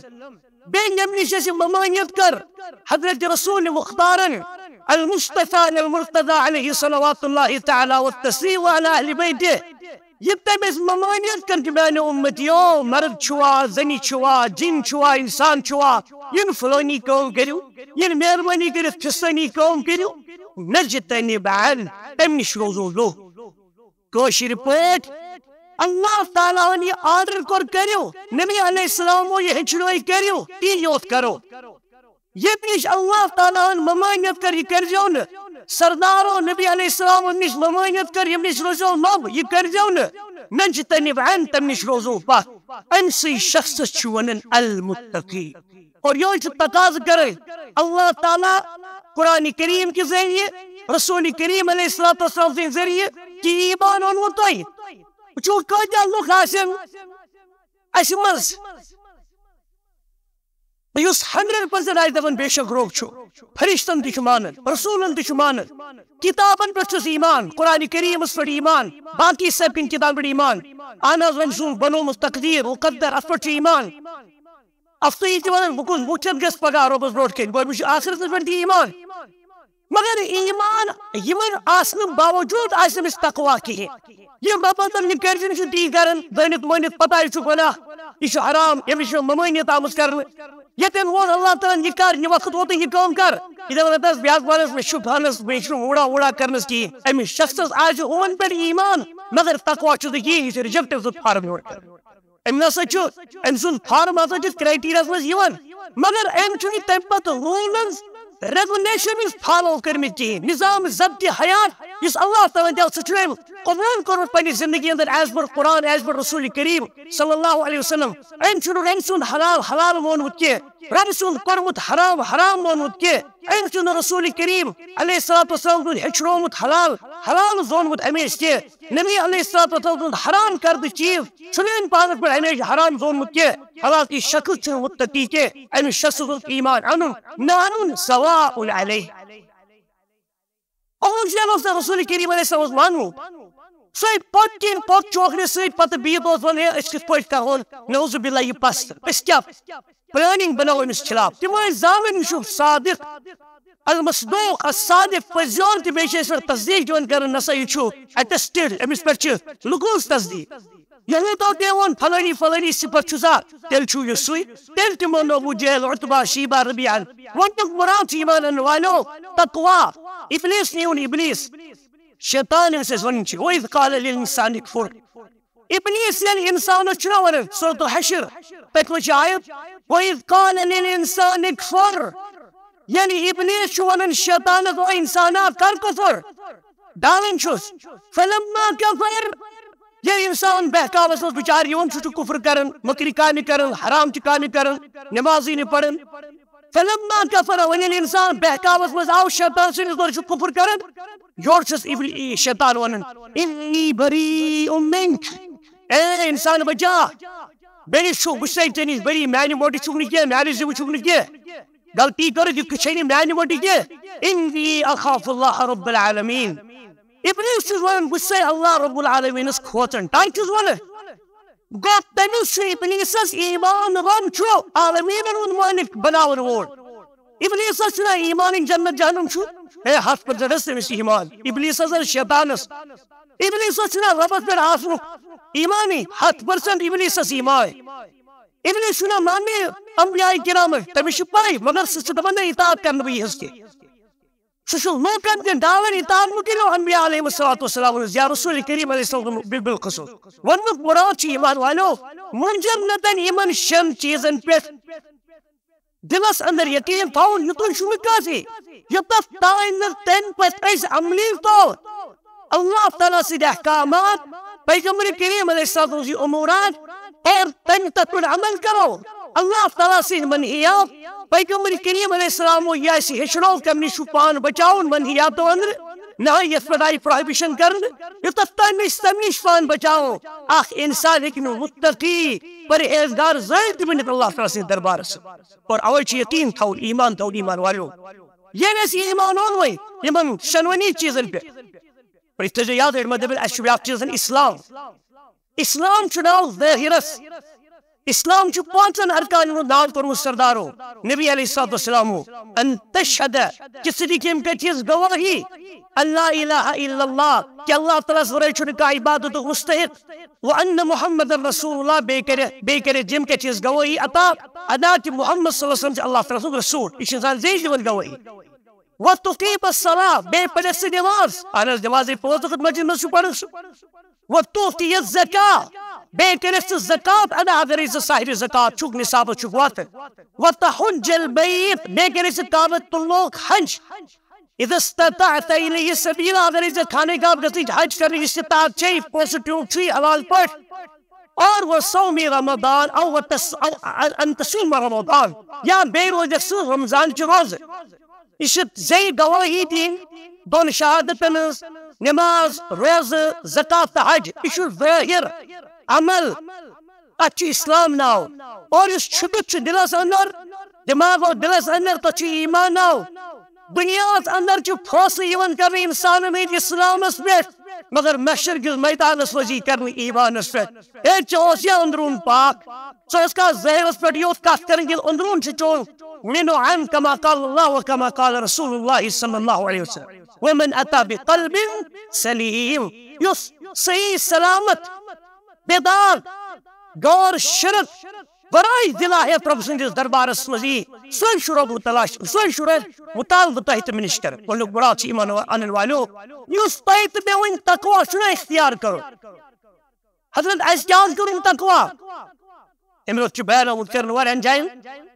بیٚیہِ ییٚمہِ نِش اَسہِ ممانعت کٔر حضرت رسول مختارن المصطفیٰ المرتضیٰ علیہ صلوات اللہ تعالیٰ والتسلیم وعلی اہل بیتہ، یہِ تٔمۍ اَسہِ ممانعت کٔر کہ میانیو امتیو، مرد چھُوا، زنہِ چھُوا، جن چھُوا، انسان چھُوا، یِن فلٲنی کٲم کٔرِو، یِن مہربٲنی کٔرِتھ فستٲنی کٲم کٔرِو، نجتنب عن، تَمہِ نِش روزو لوٚہ۔ کٲشِر پٲٹھۍ، اللہ تعالیٰ ہن یہِ آرڈر کوٚر کٔرِو، نبی علیہ السلامو یہِ ہیٚچھنٲے کٔرِو، تی یوت کرو۔ ییٚمہِ نِش اللہ تعالیٰ ہن ممانعت کٔر، یہِ کٔرزیو نہٕ۔ سردارو نبی علیہ السلام نِش ممانعت کٔر، ییٚمہِ نِش روزیو لوٚب، یہِ کٔرزیو نہٕ۔ نجتنب عن، تَمہِ نِش روزو پتھ۔ أمۍ سٕے شخصس چھُ ونان المتقی۔ اور یہوے چھُ تقاضہٕ کران اللہ تعالیٰ قرآن کریم کہِ ذٔریعہٕ، رسول کریم علیہ الصلوۃ والسلام سٕنٛدِ ذٔریعہٕ، کہِ ایمان اوٚنوٕ تۄہہِ۔ وٕچھِو کۭتیاہ لُکھ آسن اسہِ منٛز یُس ہنڈریڈ پرسنٹ آسہِ دپان بے شک روٚگ چھُ، فرشتن تہِ چھُ مانان، رسولن تہِ چھُ مانان، کتابن پٮ۪ٹھ چھُس ایمان، قرآن کریمس پٮ۪ٹھ ایمان، باقی سارنٕے کتابن پٮ۪ٹھ ایمان۔ اہن حظ، وۄنۍ سُہ بنومُت تقدیر مقدر، اتھ پٮ۪ٹھ چھُ ایمان۔ اَتھ تہِ چھِ وَنان، بہٕ کُس وٕچھِتھ گژھِ پگاہ رۄبَس برونٛٹھ کَنہِ۔ گۄڈٕ وٕچھِ آخرَتَس پٮ۪ٹھ تہِ ایمان۔ مگر ایمان یِمَن آسنہٕ باوجوٗد آسہِ أمِس تقوا کِہیٖنۍ۔ یِم رۄبَن دَپَن، یہِ کٔرۍ زِ نہٕ، چھُ تی کَران، زٲنِتھ مٲنِتھ پَتہ یہِ چھُ گۄناہ، یہِ چھُ حرام، أمِس چھُ ممٲنِیَت آمٕژ کَرنہٕ۔ ییٚتٮ۪ن ووت اللہ تعالیٰ ہَن، یہِ کَر، یہِ وقت ووتُے یہِ کٲم کَر۔ یہِ دَپان، دَپس بیٛاکھ وَنَس، مےٚ چھُ پانَس، مےٚ چھُنہٕ وُڑا وُڑا کَرنَس کِہیٖنۍ۔ أمِس شخصَس آسہِ ہُمَن پٮ۪ٹھ ایمان، مگر تقوا چھُس نہٕ کِہیٖنۍ، یہِ چھُ reject، سُہ فارم یورٕ کَران۔ أمۍ نسا چھُ، أمۍ سُنٛد فارم ہسا چھُ کرائٹیریاہَس منٛز یِوان، مگر أمۍ چھُنہٕ تَمہِ پتہٕ rules، regulations follow کٔرمٕتۍ کِہیٖنۍ۔ نظام ضبط حیات یُس اللہ تعالیٰ ہَن دِیو، سُہ چھُنہٕ أمۍ قبول کوٚرمُت پننہِ زندگی اندر as per قرآن، as per رسول کریم صلی اللہ علیہ وسلم۔ أمۍ چھُنہٕ رۄبہٕ سُنٛد حلال حلال مونمُت کینٛہہ، رۄبہٕ سُنٛد کوٚرمُت حرام حرام مونمُت کینٛہہ۔ أمۍ چھُنہٕ رسول کریم علیہ الصلوۃ والسلام سُنٛد ہیٚچھنومُت حلال حلال زونمُت أمِس کینٛہہ۔ نبی علیہ الصلوۃ والسلام سُنٛد حرام کردٕ چیٖز چھُنہٕ أمۍ پانَس پٮ۪ٹھ ہمیشہِ حرام زونمُت کینٛہہ۔ حالانکہِ یہِ شخص چھُنہٕ متقی کینٛہہ، أمِس شخص سُنٛد ایمان اَنُن نہ اَنُن سواء علیہ۔ اوس یا اوس نہٕ رسول کریم علیہ السلام اوس مانمُت۔ سُے پوٚت کِنۍ پوٚت چوکھنہِ سۭتۍ پتہٕ بِہِتھ اوس وَنان، ہے، أسۍ کِتھ پٲٹھۍ کرہون نعوذ باللہ یہِ پَسنٛد؟ أسۍ کیٛاہ planning بناوو أمِس خلاف؟ تِم ٲسۍ زانان یہِ چھُ صادق۔ المصدوق الصادق پٔزۍ یور تہٕ بیٚیہِ چھِ أسۍ پٮ۪ٹھ تصدیٖق دِوان کران، نسا یہِ چھُ اٹیسٹڈ، أمِس پٮ۪ٹھ چھِ لکوٗز تصدیٖق۔ ییٚلہِ تو تٔمۍ ووٚن فلٲنی فلٲنی صفت چھُ سا، تیٚلہِ چھُ یہِ سُے۔ تیٚلہِ تہِ مونو ابو جہل، عتبہ، شیبہ، ربیعہ۔ ووٚنُکھ مراد چھُ ایمان انہٕ والیو تقوا۔ ابلیس نِیوُن ابلیس، شیطان ییٚمِس أسۍ وَنان چھِ، وَإِذْ قَالَ لِلْإِنسَانِ اكْفُرْ۔ ابلیس ییٚلہِ انسانس چھُنہ ونان، سورۃ الحشر، تتھ منٛز چھِ آیت، وَإِذْ قَالَ لِلْإِنسَانِ اكْفُرْ۔ یعنی ابلیس چھُ ونان شیطانس، او انسانا، کر کفر، ڈالان چھُس۔ فلما کفر، ییٚلہِ انسان بہکاوس منٛز بِچار یِوان چھُ، چھُ کفر کران، مکرِ کامہِ کران، حرام چہِ کامہِ کران، نمازٕے نہٕ پران۔ فلما کفر، وۄنۍ ییٚلہِ انسان بہکاوس منٛز آو، شیطان سٕنٛدِس دورِ چھُ کفر کران، یورٕ چھُس ابلی-، شیطان ونان، انی بری منک، اے انسان بچا، بے نِش چھُ، بہٕ چھُسے ژےٚ نِش بری، میانہِ موٹہِ چھُکھ نہٕ کینٛہہ، میانہِ زِوٕ چھُکھ نہٕ کینٛہہ، غلطی کٔرٕتھ، یہِ چھے نہٕ میانہِ موٹہِ کینٛہہ، انی اخاف اللہ رب العالمین۔ ابلیس چھُس ونان، بہٕ چھُسے اللہ رب العالمینس کھوژان، تۄہہِ چھُس ونان۔ گوٚو تٔمِس چھُ ابلیسس ایمان، رب چھُ عالمیٖنن ہُنٛد مٲلِک بناون وول۔ ابلیسس چھُنہ ایمانٕے جنت جہنم چھُ؟ ہے، ہتھ پٔرسنٹ حظ تٔمِس ایمان۔ ابلیسس حظ شیطانس، ابلیسس چھُنہ ربس پٮ۪ٹھ آسنُک ایمانٕے، ہتھ پٔرسنٹ ابلیسس ایمان۔ ابلیس چھُنہ ماننٕے انبیاء کرامس، تٔمِس چھِ پاے، مگر سُہ چھُ دپان، نہ، اطاعت کرنہٕ بہٕ یِہٕنٛز کینٛہہ۔ سُہ چھُ لوٗکن تہِ ڈالان اطاعت مُکِلو انبیاء علیہ الصلوۃ والسلام ہٕنٛز یا رسول کریم علیہ السلام بالخصوص۔ ووٚنمُت مراد چھُ ایمان والو، مُنجر نتن یِمن شٮ۪ن چیٖزن پٮ۪ٹھ دِلس اندر یقین تھاوُن، یُتُے چھُنہٕ کٲفی، یوٚتتھ تام نہٕ تَمہِ پتہٕ أسۍ عملی طور اللہ تعالیٰ سٕنٛدۍ احکامات، پیغمبر کریم علیہ السلام سٕنٛز یہِ امورات اور تَمہِ تَتھ پٮ۪ٹھ عمل کرو۔ اللہ تعالیٰ سٕنٛدۍ منحیات، پیغمبر کریم علیہ السلام یہِ اَسہِ ہیٚچھنو، کَمہِ نِش چھُ پان بچاوُن منحیاتو اندرٕ، نہ یَتھ پٮ۪ٹھ آیہِ پروہبیشن کرنہٕ، یوٚتتھ تام أسۍ تَمہِ نِش پان بچاوو۔ اکھ انسان ہیٚکہِ نہٕ متقی، پرہیزگار زٕہٕنۍ تہِ بٔنِتھ اللہ تعالیٰ سٕنٛدِس دربارس۔ اور اوے چھُ یقین تھاوُن، ایمان تھاوُن، ایمان والو۔ ییٚلہِ اَسہِ یہِ ایمان اوٚن وۄنۍ یِمن شۄنوٕنی چیٖزن پٮ۪ٹھ، اور یہِ تھٲیزیو یاد، أڑۍ ما دَپن، اَسہِ چھُ بیٛاکھ چیٖز زن اسلام۔ اسلام چھُ ناو ظٲہِرس۔ اسلام چھُ پانٛژن ارکانن ہُنٛد ناو کوٚرمُت سردارو، نبی علیہ الصلوۃ والسلامو، ان تشہد، کہِ ژٕ دِکھ ییٚمہِ کتھِ ہٕنٛز گوٲہی، ان لا الہ الا اللہ، کہِ اللہ تعالیٰ ہس ورٲے چھُنہٕ کانٛہہ عبادتُک مستحق، وان محمد رسول اللہ، بیٚیہِ کرِ، بیٚیہِ کرِ ییٚمہِ کتھِ ہٕنٛز گوٲہی عطا، ادا کہِ محمد صلی اللہ علیہ وسلم چھُ اللہ تعالیٰ سُنٛد رسول۔ یہِ چھِ انسان زیچھِ دِوان گوٲہی۔ وتقیم الصلاۃ، بیٚیہِ پرِ سُہ نماز۔ اہن حظ، نمازٕے پانٛژھ وقت مسجد منٛز چھُ پران سُہ۔ وتؤتی الزکاۃ، بیٚیہِ کٔرِتھ ژٕ زکات ادا، اگرے ژٕ صاحب زکات چھُکھ، نصابس چھُکھ وتھ۔ وتحج البیت، بیٚیہِ کٔرِتھ ژٕ کعبۃ اللہُک حج۔ اذا استطعت الیہ سبیلا، اگرے ژےٚ خانہ کعبہ گژھنٕچ حج کرنٕچ استطاعت چھے، پونٛسہٕ ٹیوٗب چھُے حلال پٲٹھۍ۔ اور وصوم رمضان، او وتس-، او ان تصوم رمضان، یا بیٚیہِ روزکھ ژٕ رمضان چہِ روزٕ۔ یہِ چھِ زے گوٲہی دِنۍ دۄن شہادتن ہٕنٛز، نماز، روزٕ، زکات تہٕ حج۔ یہِ چھُ ظٲہر عمل، اتھ چھُ اسلام ناو۔ اور یُس چھُپِتھ چھُ دِلس اندر، دماغ اور دِلس اندر، تتھ چھُ ایمان ناو۔ دُنیاہس اندر چھُ فٲصلہٕ یِوان کرنہٕ انسانن ہٕنٛدۍ اسلامس پٮ۪ٹھ، مگر محشر کِس میدانس منٛز یی کرنہٕ ایمانس پٮ۪ٹھ۔ ہے، ژےٚ اوس یہِ أنٛدروٗن پاک، ژٕ اوس کانٛہہ ظٲہرس پٮ۪ٹھ یوت کتھ کران، ییٚلہِ أنٛدروٗن چھُ چون مِنو عن کما قال اللہ و کما قال رسول اللہ صلی اللہ علیہ وسلم۔ ومن اتی بقلب سلیم، یُس صحیح سلامت، بیدار، غٲر شرک، ورٲے دِل آسہِ رۄب سٕنٛدِس دربارس منٛز یی، سُے چھُ رۄب مُتلاشی، سُے چھُ رۄب مُطالبہٕ تۄہہِ تہٕ مےٚ نِش کران۔ ووٚنُکھ، مراد چھُ ایمان انن والیو، یُس تۄہہِ تہٕ مےٚ وۄنۍ تقویٰ چھُنہ اختیار کرُن۔ حضرت، اَسہِ کیٛاہ اوس کرُن تقویٰ؟ اَمہِ رٲژ چھُ بیان آمُت کرنہٕ واریاہن جاین۔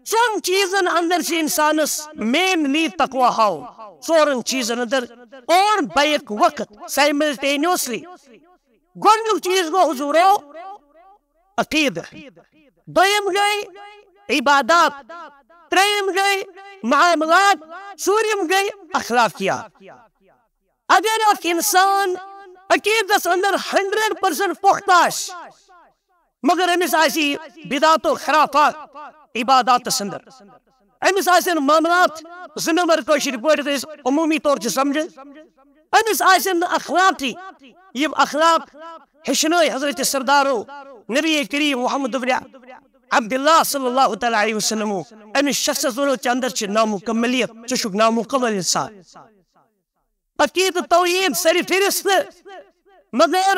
ژۄن چیٖزن اندر چھِ انسانس مینلی تقویٰ ہاوُن۔ ژورن چیٖزن اندر اور بیک وقت سائملٹینیوسلی۔ گۄڈٕنیُک چیٖز گوٚو حضورو عقیدٕ، دوٚیِم گٔے عبادات، ترٛیٚیِم گٔے معاملات، ژوٗرِم گٔے اخلاقیات۔ اگر اکھ انسان عقیدس اندر ہنڈریڈ پرسنٹ پختہ آسہِ، مگر أمِس آسہِ بدعت و خرافات عباداتس اندر، أمِس آسن معاملات زٕ نمبر، کٲشِر پٲٹھۍ أسۍ عموٗمی طور چھِ سمجھان، أمِس آسن نہٕ اخلاقٕے، یِم اخلاق ہیٚچھنٲے حضرت سردارو نبی کریم محمد دوٚپنہِ، عبداللہ صلی اللہ تعالیٰ علیہ وسلم، أمِس شخصس ووٚنُکھ، ژےٚ اندر چھِ نامکملیت، ژٕ چھُکھ نامکمل انسان۔ عقیدٕ توحید سر فہرست، مگر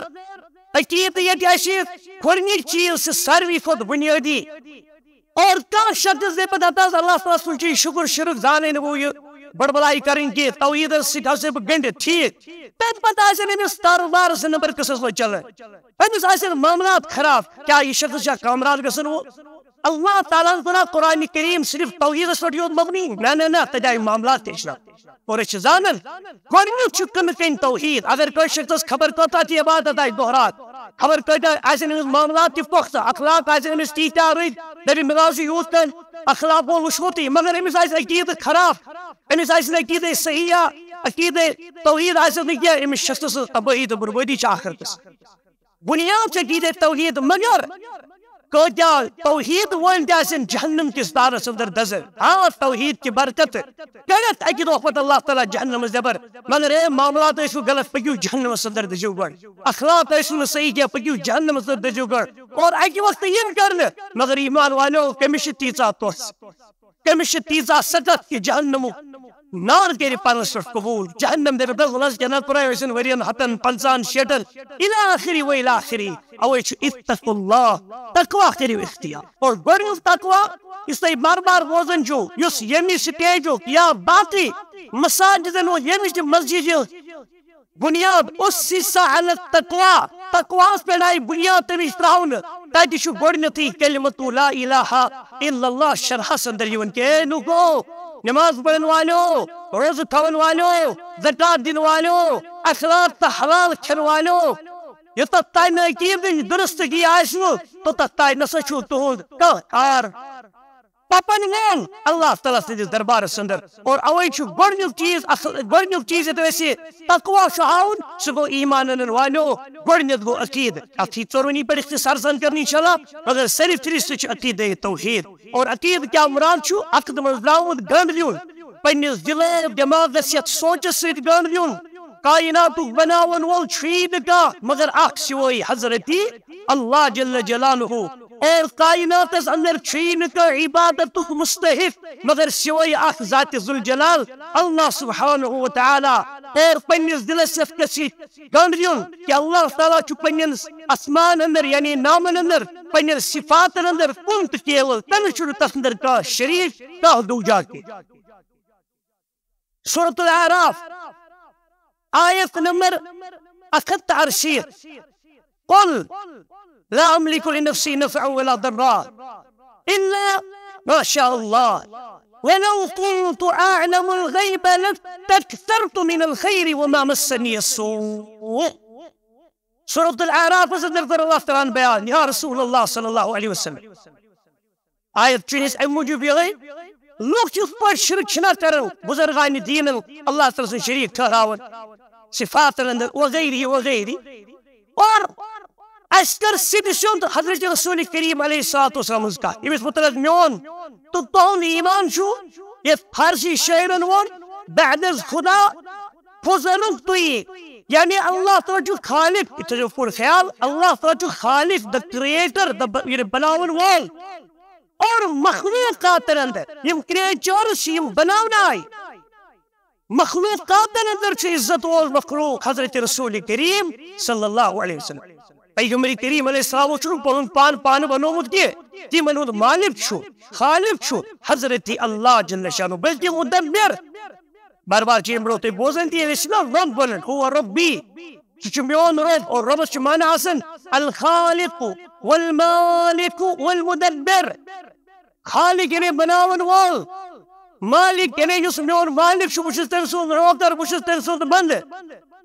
عقیدٕ ییٚتہِ اَسہِ گۄڈٕنِچ چیٖز چھِ ساروی کھۄتہٕ بُنیٲدی۔ اور کانٛہہ شخص دَپہِ پتہٕ، ہتہٕ حظ اللہ تعالیٰ سُنٛد چھُ یہِ شُکُر شُرُک زانٕے نہٕ بہٕ یہِ بڑبڑاے کرٕنۍ کینٛہہ، توحیدس سۭتۍ ہسا بہٕ گٔنٛڈِتھ، ٹھیٖک۔ تَمہِ پتہٕ آسن أمِس کارٕبارس نمبر قٕصس منٛز چلان، أمِس آسن معاملات خراب، کیٛاہ یہِ شخص چھا کامیاب گژھن وول؟ اللہ تعالیٰ ہن بناو قرآن کریم صرف توحیدس پٮ۪ٹھ یوت مبنی؟ نہ، نہ، نہ، تتہِ آیہِ معاملات تہِ ہیٚچھناو۔ اور أسۍ چھِ زانان، گۄڈٕنیُک چھُ کٕنہٕ کَنۍ توحید۔ اگر کٲنٛسہِ شخصس خبر کۭژاہ تہِ عبادت آسہِ دۄہرات، خبر کۭتیٛاہ آسن أمِس معاملات تہِ پۄختہٕ، اخلاق آسن أمِس تیٖتیٛاہ رٕتۍ، دَپہِ مےٚ آو سُہ یوٗت کَنۍ اخلاق وول وٕچھمُتٕے، مگر أمِس آسہِ عقیدٕ خراب، أمِس آسہِ نہٕ عقیدے صحیح یا عقیدے توحید آسٮ۪س نہٕ کینٛہہ، أمِس شخصس تبٲہی تہٕ بربٲدی چھِ آخرتس۔ بنیاد چھِ عقیدے توحید، مگر کۭتیٛاہ توحید وٲلۍ تہِ آسن جہنم کِس تارس اندر دزان۔ ہاں، توحید کہِ برکت کٔڑِتھ اکہِ دۄہ پتہٕ اللہ تعالیٰ جہنمس نٮ۪بر، مگر اے معاملات ٲسِو غلط، پٔکِو جہنمس اندر دٔزِو گۄڈٕ۔ اخلاق ٲسِو نہٕ صحیح کینٛہہ، پٔکِو جہنمس اندر دٔزِو گۄڈٕ۔ اور اکہِ وقتہٕ یِن کرنہٕ، مگر ایمان والٮ۪و، کٔمِس چھِ تیٖژاہ توٚژھ؟ کٔمِس چھِ تیٖژاہ سخت کہِ جہنمُک نار کٔرِ پانس پٮ۪ٹھ قبول؟ جہنم دَپہِ، "دَپ وَلہٕ حظ، کیٛاہ نہ کُرے ٲسِن ؤرین ہتن، پنٛژاہن، شیٹھن، الی آخری و الی آخری۔" اوے چھُ اتقوا اللہ، تقوا کٔرِو اختیار۔ اور گۄڈٕنیُک تقوا یُس تُہۍ بار بار بوزان چھِو، یُس ییٚمہِ سٹیجُک یا باقٕے مساجدن ہُنٛد، ییٚمہِ مسجد بنیاد اسس علی التقوی، تقواہس پٮ۪ٹھ آیہِ بنیاد تمِچ تراونہٕ۔ تتہِ چھُ گۄڈٕنیتھٕے کلمۃ لا الہ الا اللہ شرحس اندر یِوان کہ اے لوٗکو، نماز پرن والو، روزٕ تھاون والو، زکات دِن والو، اخلاق تہٕ حلال کھٮ۪ن والو، یوٚتتھ تام نہٕ عقیدٕچ درستگی آسہِ نہٕ، توٚتتھ تام نسا چھُ تُہُنٛد کانٛہہ عار۔ پپن وول اللہ تعالیٰ سٕنٛدِس دربارس اندر۔ اور اوے چھُ گۄڈٕنیُک چیٖز، اصل گۄڈٕنیُک چیٖز ییٚتہِ اَسہِ تقوا چھُ ہاوُن، سُہ گوٚو ایمان انن والٮ۪و۔ گۄڈٕنیتھ گوٚو عقیدٕ۔ اتھ یی ژورؤنی پٮ۪ٹھ اختصار سان کرنہٕ انشاءاللہ، مگر ساروی فہرست چھُ عقیدے توحید۔ اور عقیدٕ کیٛاہ مراد چھُ؟ عقد منٛز درٛامُت گنٛد دیُن، پننِس دِلہٕ دٮ۪ماغس یتھ سونچس سۭتۍ گنٛد دیُن۔ کائناتُک بناون وول چھُیی نہٕ کانٛہہ مگر اکھ سوے حضرتی اللہ جل جلالہ۔ اور کائناتس اندر چھُیی نہٕ کانٛہہ عبادتُک مستحق مگر سوے اکھ ذات ذوالجلال اللہ سبحانہ و تعالیٰ۔ اور پننِس دِلس یتھ کٔنۍ سۭتۍ گنٛڈ دیُن کہ اللہ تعالیٰ چھُ پننٮ۪ن اسمان اندر، یعنی نامن اندر، پننٮ۪ن صفاتن اندر کُن تہٕ کیول، تٔمِس چھُنہٕ تتھ اندر کانٛہہ شریٖک، کانٛہہ دوجا کینٛہہ۔ سورۃ الاعراف، آیت نمبر اکھ ہتھ تہٕ ارشیٖتھ۔ قل لا املک لنفسی نفعا ولا ضرا الا ما شاء الله ولو كنت اعلم الغیب لاستکثرت من الخیر وما مسنی السوء۔ سورۃ الاعرافس اندر کر اللہ تعالیٰ ہن بیان، یا رسول اللہ صلی اللہ علیہ وسلم، آیت چھُ أسۍ اَمہِ موٗجوٗب یِہوٚے، لُکھ یِتھ پٲٹھۍ شرک چھِنہ کران بزرگان دینن، اللہ تعالیٰ سٕنٛدۍ شریٖک ٹھہراوان، صفاتن اندر وغیرہ وغیرہ۔ اور اَسہِ کٔر سیٚدِ سیوٚد حضرت رسول کریم علیہ الصلوۃ والسلام ہٕنٛز کتھ، ییٚمِس متعلق میون تہٕ تُہُنٛد ایمان چھُ، یتھ فارسی شٲعرن ووٚن، بعد از خدا خزنک تُہی، یعنی اللہ تعالیٰ چھُ خالق، یہِ تھٲیِو پوٗرٕ خیال، اللہ تعالیٰ چھُ خالق، the creator، the ب-، یعنی بناون وول۔ اور مخلوقاتن اندر یِم creatures چھِ، یِم بناونہٕ آیہِ، مخلوقاتن اندر چھُ عزت وول مخلوق حضرت رسول کریم صلی اللہ علیہ وسلم۔ پیغمبر کریم علیہ السلام چھُنہٕ پنُن پان پانہٕ بنومُت کینٛہہ، تِمن ہُنٛد مالک چھُ، خالق چھُ حضرت اللہ جل شانہ، بلکہ مدبر۔ بار بار چھِ یِم برونٛہہ تُہۍ بوزان تہِ، ییٚلہِ أسۍ چھِنہ رب ونان، ہو ربی، سُہ چھُ میون رب، اور ربس چھُ معنی آسان الخالق والمالک والمدبر۔ خالق یعنی بناون وول، مالک یعنی یُس میون مالک چھُ، بہٕ چھُس تٔمۍ سُنٛد نوکر، بہٕ چھُس تٔمۍ سُنٛد بندٕ۔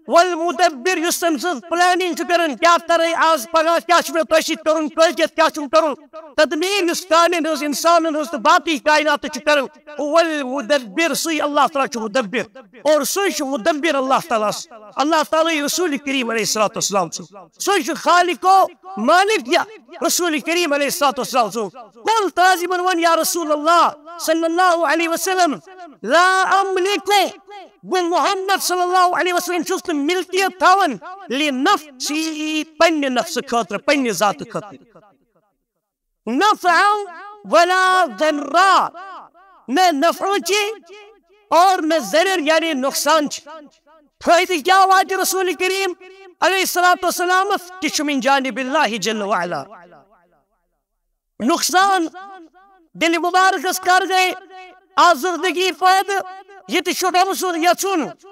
والمدبر، یُس تٔمۍ سٕنٛز planning چھُ کران، کیٛاہ کرے آز پگاہ، کیٛاہ چھُ مےٚ تۄہہِ سۭتۍ کرُن، کٲلۍ کٮ۪تھ کیٛاہ چھُم کرُن۔ تدبیر یُس کامٮ۪ن ہٕنٛز، انسانن ہٕنٛز تہٕ باقٕے کائناتٕچ چھُ کران، والمدبر، سُے اللہ تعالیٰ چھُ مدبر۔ اور سُے چھُ مدبر اللہ تعالیٰ۔ اللہ تعالیٰ رسول کریم علیہ الصلوۃ والسلام سُنٛد۔ سُے چھُ خالق و مالک یا رسول کریم علیہ الصلوۃ والسلام سُنٛد۔ قل، تازِ یِمن وَن، یا رسول اللہ صلی اللہ علیہ وسلم، لا املک، بہٕ محمد صلی اللہ علیہ وسلم چھُس نہٕ ملکیت تھاوان لنفسی، پننہِ نفسہٕ خٲطرٕ، پننہِ ذاتہٕ خٲطرٕ۔ نفعا ولا ضرا، نہ نفعچ اور نہ ضرر یعنی نقصانچ۔ فٲیدٕ کیٛاہ واتہِ رسول کریم علیہ الصلوۃ والسلامس؟ تہِ چھُ من جانب اللہ جل وعلا۔ نقصان دل مبارکس کر گئے آزردگی پٲدٕ، یہِ تہِ چھُ رب سُنٛد یژھُن،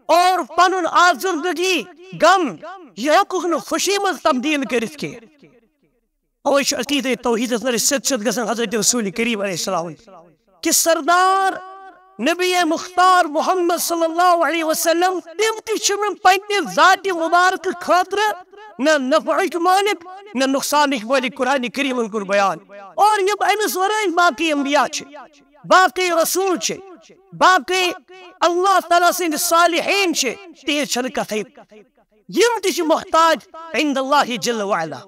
اور پنُن آزردگی، غم، یہِ ہیٚکُکھ نہٕ خوشی منٛز تبدیل کٔرِتھ کینٛہہ۔ اوے چھُ عقیدے توحیدس منٛز سیٚد سیٚد گژھان حضرت رسول کریم علیہ السلام کہ سردار نبی مختار محمد صلی اللہ علیہ وسلم، تِم تہِ چھِ مےٚ پننہِ ذاتِ مبارکہٕ خٲطرٕ نہ نفعٕکۍ مٲلک نہ نقصانٕکۍ مٲلک۔ قرآن کریمن کوٚر بیان۔ اور یِم أمِس ورٲے باقٕے انبیاء چھِ، باقٕے رسول چھِ، باقٕے اللہ تعالیٰ سٕنٛدۍ صالحین چھِ، تِہنٛز چھنہٕ کتھے۔ یِم تہِ چھِ محتاج عند اللہ جل وعلا۔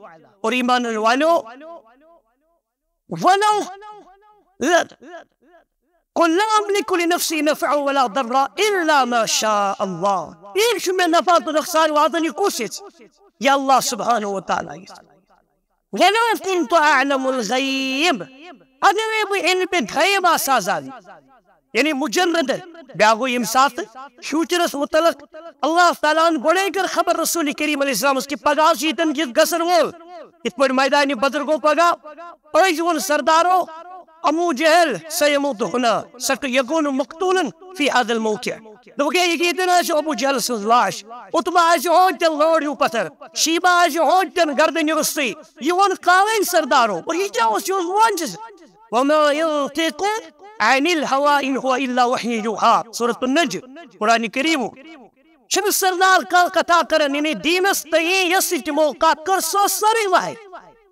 اور ایمان والو، ولو قل لا املك لنفسي نفعا ولا ضرا الا ما شاء الله۔ یہِ چھُ مےٚ نفع تہٕ نۄقصان واتان، یہِ کُس یژھِ؟ یہِ اللہ سبحانہ و تعالیٰ یژھِ۔ ولو كنت اعلم الغيب، اگرے بہٕ علمِ غیب آسہٕ ہا زانان، یعنی مجرد، بیاکھ گوٚو ییٚمہِ ساتہٕ فیوچرس متعلق اللہ تعالیٰ ہن گۄڈے کٔر خبر رسول کریم علیہ السلامس کہ پگاہ چھُ ییٚتٮ۪ن یہِ گژھن وول، یِتھ پٲٹھۍ میدانِ بدر گوٚو پگاہ۔ أزۍ ووٚن سردارو، ابو جہل سیموت ہنا، سیکون مقتولا فی هذا الموقع۔ دوٚپُکھ، ہے، یہِ ییٚتٮ۪ن آسہِ ابو جہل سٕنٛز لاش، عتبہ آسہِ ہوتٮ۪ن لٲر ہیوٗ پتھر، شیبہ آسہِ ہوتٮ۪ن گردنہِ روٚستُے۔ یہِ ووٚن کالے سردارو، اور یہِ کیٛاہ اوس؟ یہِ اوس معجزٕ۔ وما ينطق عن الهوى ان هو الا وحي يوحى۔ سورۃ النجم، قرآن کریم۔ چھُنہٕ سردار کانٛہہ کتھا کران، یعنی دیٖنس تہٕ یہِ یۄس تہِ تِمو کتھ کٔر، سۄ ٲس سٲرٕے وحی۔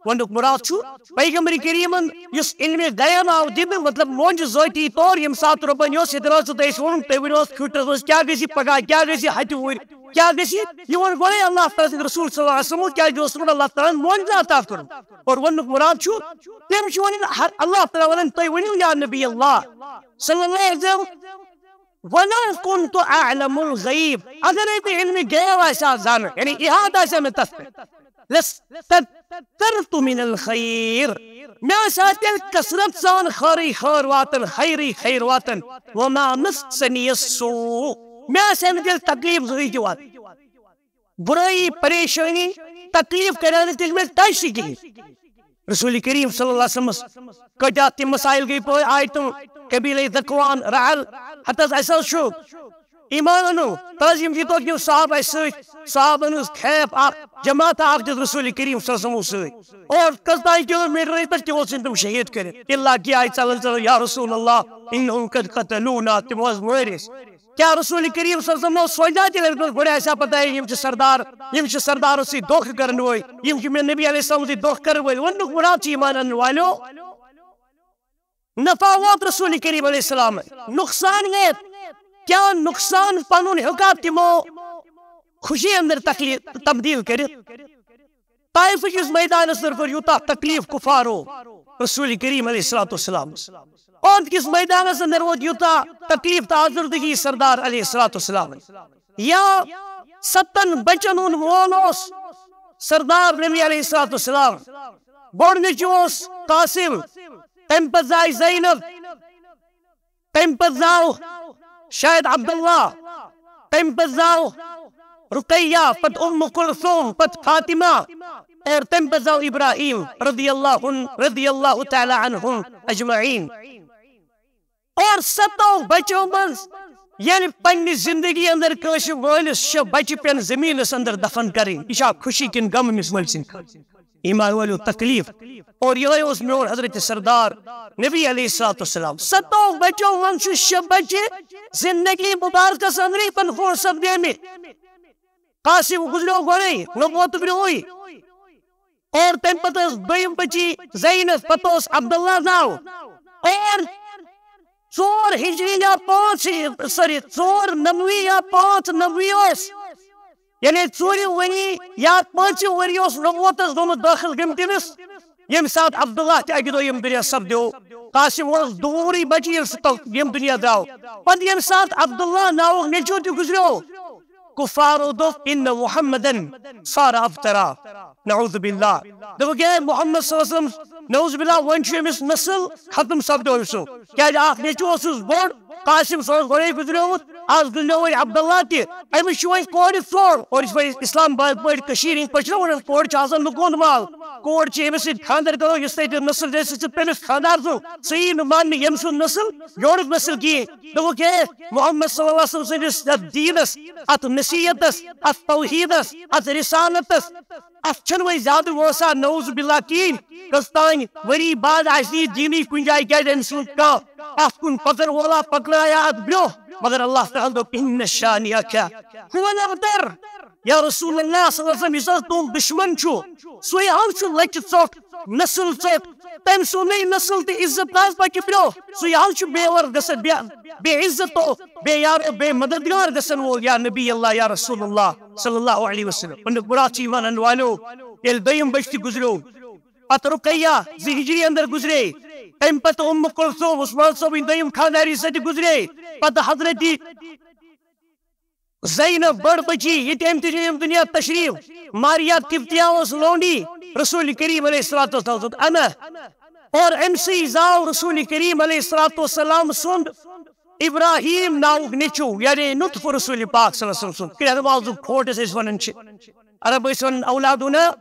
ونُک مراد چھُ، پیغمبر کریمن یُس علمِ غیب آو دِنہٕ، مطلب، مونجہِ ذٲتی طور، ییٚمہِ ساتہٕ رۄبن یہِ اوس، ییٚتٮ۪ن اوس تۄہہِ أسۍ ووٚنُن، تُہۍ ؤنِو اوس فیوچرس منٛز کیٛاہ گژھِ، پگاہ کیٛاہ گژھِ، ہتہِ وُہٕرۍ کیٛاہ گژھِ، یہِ ووٚن گۄڈے اللہ تعالیٰ سٕنٛدِ رسول صلی اللہ علیہ وسلم، کیٛازِ اوس تِمن اللہ تعالیٰ ہن مونجہِ عطا کوٚرمُت۔ اور ونُک مراد چھُ، تٔمۍ چھُ ونان، ہر اللہ تعالیٰ ونان، تُہۍ ؤنِو یا نبی اللہ صلی اللہ علیہ وسلم، ولو كنت اعلم الغيب، اگرے بہٕ علمِ غیب آسہِ ہا زانان، یعنی احاطہ آسہِ ہا مےٚ تتھ پٮ۪ٹھ، لاستكثرت من الخير، مےٚ آسہِ ہا تیٚلہِ کثرت سان خٲرٕے خٲر واتان، خیرٕے خیر واتان، وما مسني السوء، مےٚ آسہِ ہا نہٕ تیٚلہِ تکلیف زٕہٕے تہِ واتان۔ برٲیی، پریشٲنی، تکلیف کرِ ہا نہٕ تیٚلہِ مےٚ ٹچ تہِ کِہیٖنۍ۔ رسول کریم صلی اللہ علیہ وسلمس کٔٹۍ اَتھ تِم مسائل گٔے پٲدٕ، آیہِ تِم قبیلے ذکوان، رعل، ہتس اَسہِ حظ چھُ ایمان اَنُن۔ تہٕ حظ یِم ییٖتیو تِم صحابہٕ اَسہِ سۭتۍ، صحابن ہٕنٛز کھیپ اَکھ، جماعت اَکھ دِژ رسول کریم صلی اللہ علیہ وسلمو سۭتۍ۔ اور کٔژتام کلومیٹر ٲسۍ پٮ۪ٹھ تِمو ژھٕنۍ تِم شہیٖد کٔرِتھ۔ الا کہِ آیہِ ژلان ژلان، یا رسول اللہ، انہم قد قتلونا، تِمو حظ مٲرۍ أسۍ۔ کیٛاہ رسول کریم صلی اللہ علیہ وسلم اوس سونچان تیٚلہِ، ییٚلہِ گۄڈٕ آسہِ ہا پتہ، یِم چھِ سردار، یِم چھِ سردارو سۭتۍ دھوکہٕ کرن وٲلۍ، یِم چھِ مےٚ نبی علیہ السلام سۭتۍ دھوکہٕ کرن وٲلۍ۔ ووٚنُکھ، مراد چھُ ایمان انن والیو، نفع ووت رسول کریم علیہ السلام، نقصان ووت۔ کیٛاہ نقصان پنُن ہیوٚکا تِمو خوشی اندر تکلیف تبدیل کٔرِتھ؟ طائف کِس میدانس اندر کوٚر یوٗتاہ تکلیف کفارو رسول کریم علیہ الصلوۃ والسلام۔ احد کِس میدانس اندر ووت یوٗتاہ تکلیف تہٕ آزردگی سردار علیہ الصلوۃ والسلام۔ یا ستن بچن ہُنٛد مول اوس سردار نبی علیہ الصلوۃ والسلام۔ گۄڈٕنِچ اوس قاسم، تمہِ پتہٕ زاے زینب، تمہِ پتہٕ زاو شاید عبداللہ، تمہِ پتہٕ زاو رقیہ، پتہٕ ام کلثوم، پتہٕ فاطمہ، اور تمہِ پتہٕ زاو ابراہیم رضی اللہ عنہ، رضی اللہ تعالیٰ عنہم اجمعین۔ اور ستو بچو منٛز ییٚلہِ پننہِ زندگی اندر کٲنٛسہِ مٲلِس شےٚ بچہِ پٮ۪ن زمینس اندر دفن کرٕنۍ، یہِ چھا خوشی کِنہٕ غم أمِس مٲلۍ سٕنٛدِ خٲطرٕ؟ ایمان والو، تکلیف۔ اور یہے اوس میون حضرت سردار نبی علیہ الصلوۃ والسلام۔ ستو بچو منٛز چھُ شےٚ بچہِ زندگی مبارکس اندرے پن فوت سپدیمٕتۍ۔ قاسم گزریو گۄڈے، نبوت برونٛہٕے۔ اور تمہِ پتہٕ ٲس دوٚیِم بچی زینب، پتہٕ اوس عبداللہ ناو۔ اور ژور ہجری یا پانٛژھ، سوری، ژور نبوی یا پانٛژھ نبوی اوس۔ یعنی ژوٗرِ ؤری یا پٲنٛژِ ؤری اوس نبوتس گوٚمُت دٲخل گٔمتِس، ییٚمہِ ساتہٕ عبداللہ تہِ اکہِ دۄہ ییٚمہِ دُنیا سپدیو۔ قاسم اوس دوٗرٕے بچہِ ییٚلہِ سُہ تَو-، ییٚمہِ دُنیا درٛاو۔ پتہٕ ییٚمہِ ساتہٕ عبداللہ ناوُک نیٚچوٗ تہِ گُزریو، کفارو دوٚپ، "ان محمدن صار ابترا، نعوذ باللہ۔" دوٚپُکھ، "ہے محمد صلی اللہ علیہ وسلم، نعوذ باللہ، وۄنۍ چھُ أمِس نسل ختم سپدیو أمۍ سُنٛد۔ کیٛازِ اکھ نیٚچوٗ اوسُس بوٚڑ، قاسم، سُہ اوس گۄڈَے گُزریومُت، از گُزریو وۄنۍ عبداللہ تہِ۔ أمِس چھُ وۄنۍ کورِ ژور۔" اور یِتھ پٲٹھۍ اسلام آباد پٲٹھۍ کٔشیٖرِ ہِنٛدۍ پٲٹھۍ چھُنہ وَنان، کورِ چھُ آسان لُکہٕ ہُنٛد مال، کورِ چھِ ییٚمِس سۭتۍ خانٛدر کرو، یُس تۄہہِ دیُت نسل، جیسے ژٕ تٔمِس خانٛدار چھُ، سُہ یی نہٕ ماننہٕ ییٚمۍ سُنٛد نسل یورُک نسل کِہیٖنۍ۔ دوٚپُکھ، ہے محمد صلی اللہ علیہ وسلم سٕنٛدِس یَتھ دیٖنَس، اَتھ نصیحتَس، اَتھ توحیٖدَس، اَتھ رسالتَس، اَتھ چھَنہٕ وۄنۍ زیادٕ وٲنٛسا، نعوذ باللہ، کِہیٖنۍ۔ کٔژ تام ؤری بعد آسہِ نہٕ یہِ دیٖنٕے کُنہِ جایہِ، کیٛازِ أمۍ سُنٛد کانٛہہ اَتھ کُن پَکَن وولا پَکنایہِ اَتھ برٛونٛہہ۔ مگر اللہ تعالیٰ ہَن دوٚپ، "ان شانئک هو الابتر۔" یا رسول اللہ صلی اللہ علیہ وسلم، یُس حظ تُہُنٛد دُشمَن چھُ، سُے حظ چھُ لَچہِ ژوٚٹ، نسل ژوٚٹ۔ تٔمۍ سُنٛدٕے نسل تہٕ عزت نہ حظ پَکہِ برٛونٛہہ۔ سُے حظ چھُ بے ور گژھان، بے، بے عزت و بے یار و بے مددگار گژھن وول، یا نبی اللہ، یا رسول اللہ صلی اللہ علیہ وسلم۔ پننہِ برا چھ ایمان انن والو، ییٚلہِ دوٚیِم بچہِ تہِ گُزریو، پتہٕ رقیہ زٕ ہجری اندر گُزرے، تمہِ پتہٕ ام کلثوم، عثمان صٲبٕنۍ دوٚیِم خانٛداری سۄ تہِ گُزرے، پتہٕ حضرت زینب بٔڑ بچی، یہِ تہِ أمۍ تہِ چھِ أمۍ دُنیا تشریف۔ ماریا قبطیہ اوس لونڈی رسول کریم علیہ الصلوۃ والسلام سُنٛد انا، اور أمۍ سٕے زاو رسول کریم علیہ الصلوۃ والسلام سُنٛد ابراہیم ناوُک نیٚچو، یعنی نطف رسول پاک صلی اللہ علیہ وسلم سُنٛد۔ کرٛہنہٕ وازُک کھوٹ یُس أسۍ وَنان چھِ، عرب ٲسۍ وَنان اولادنا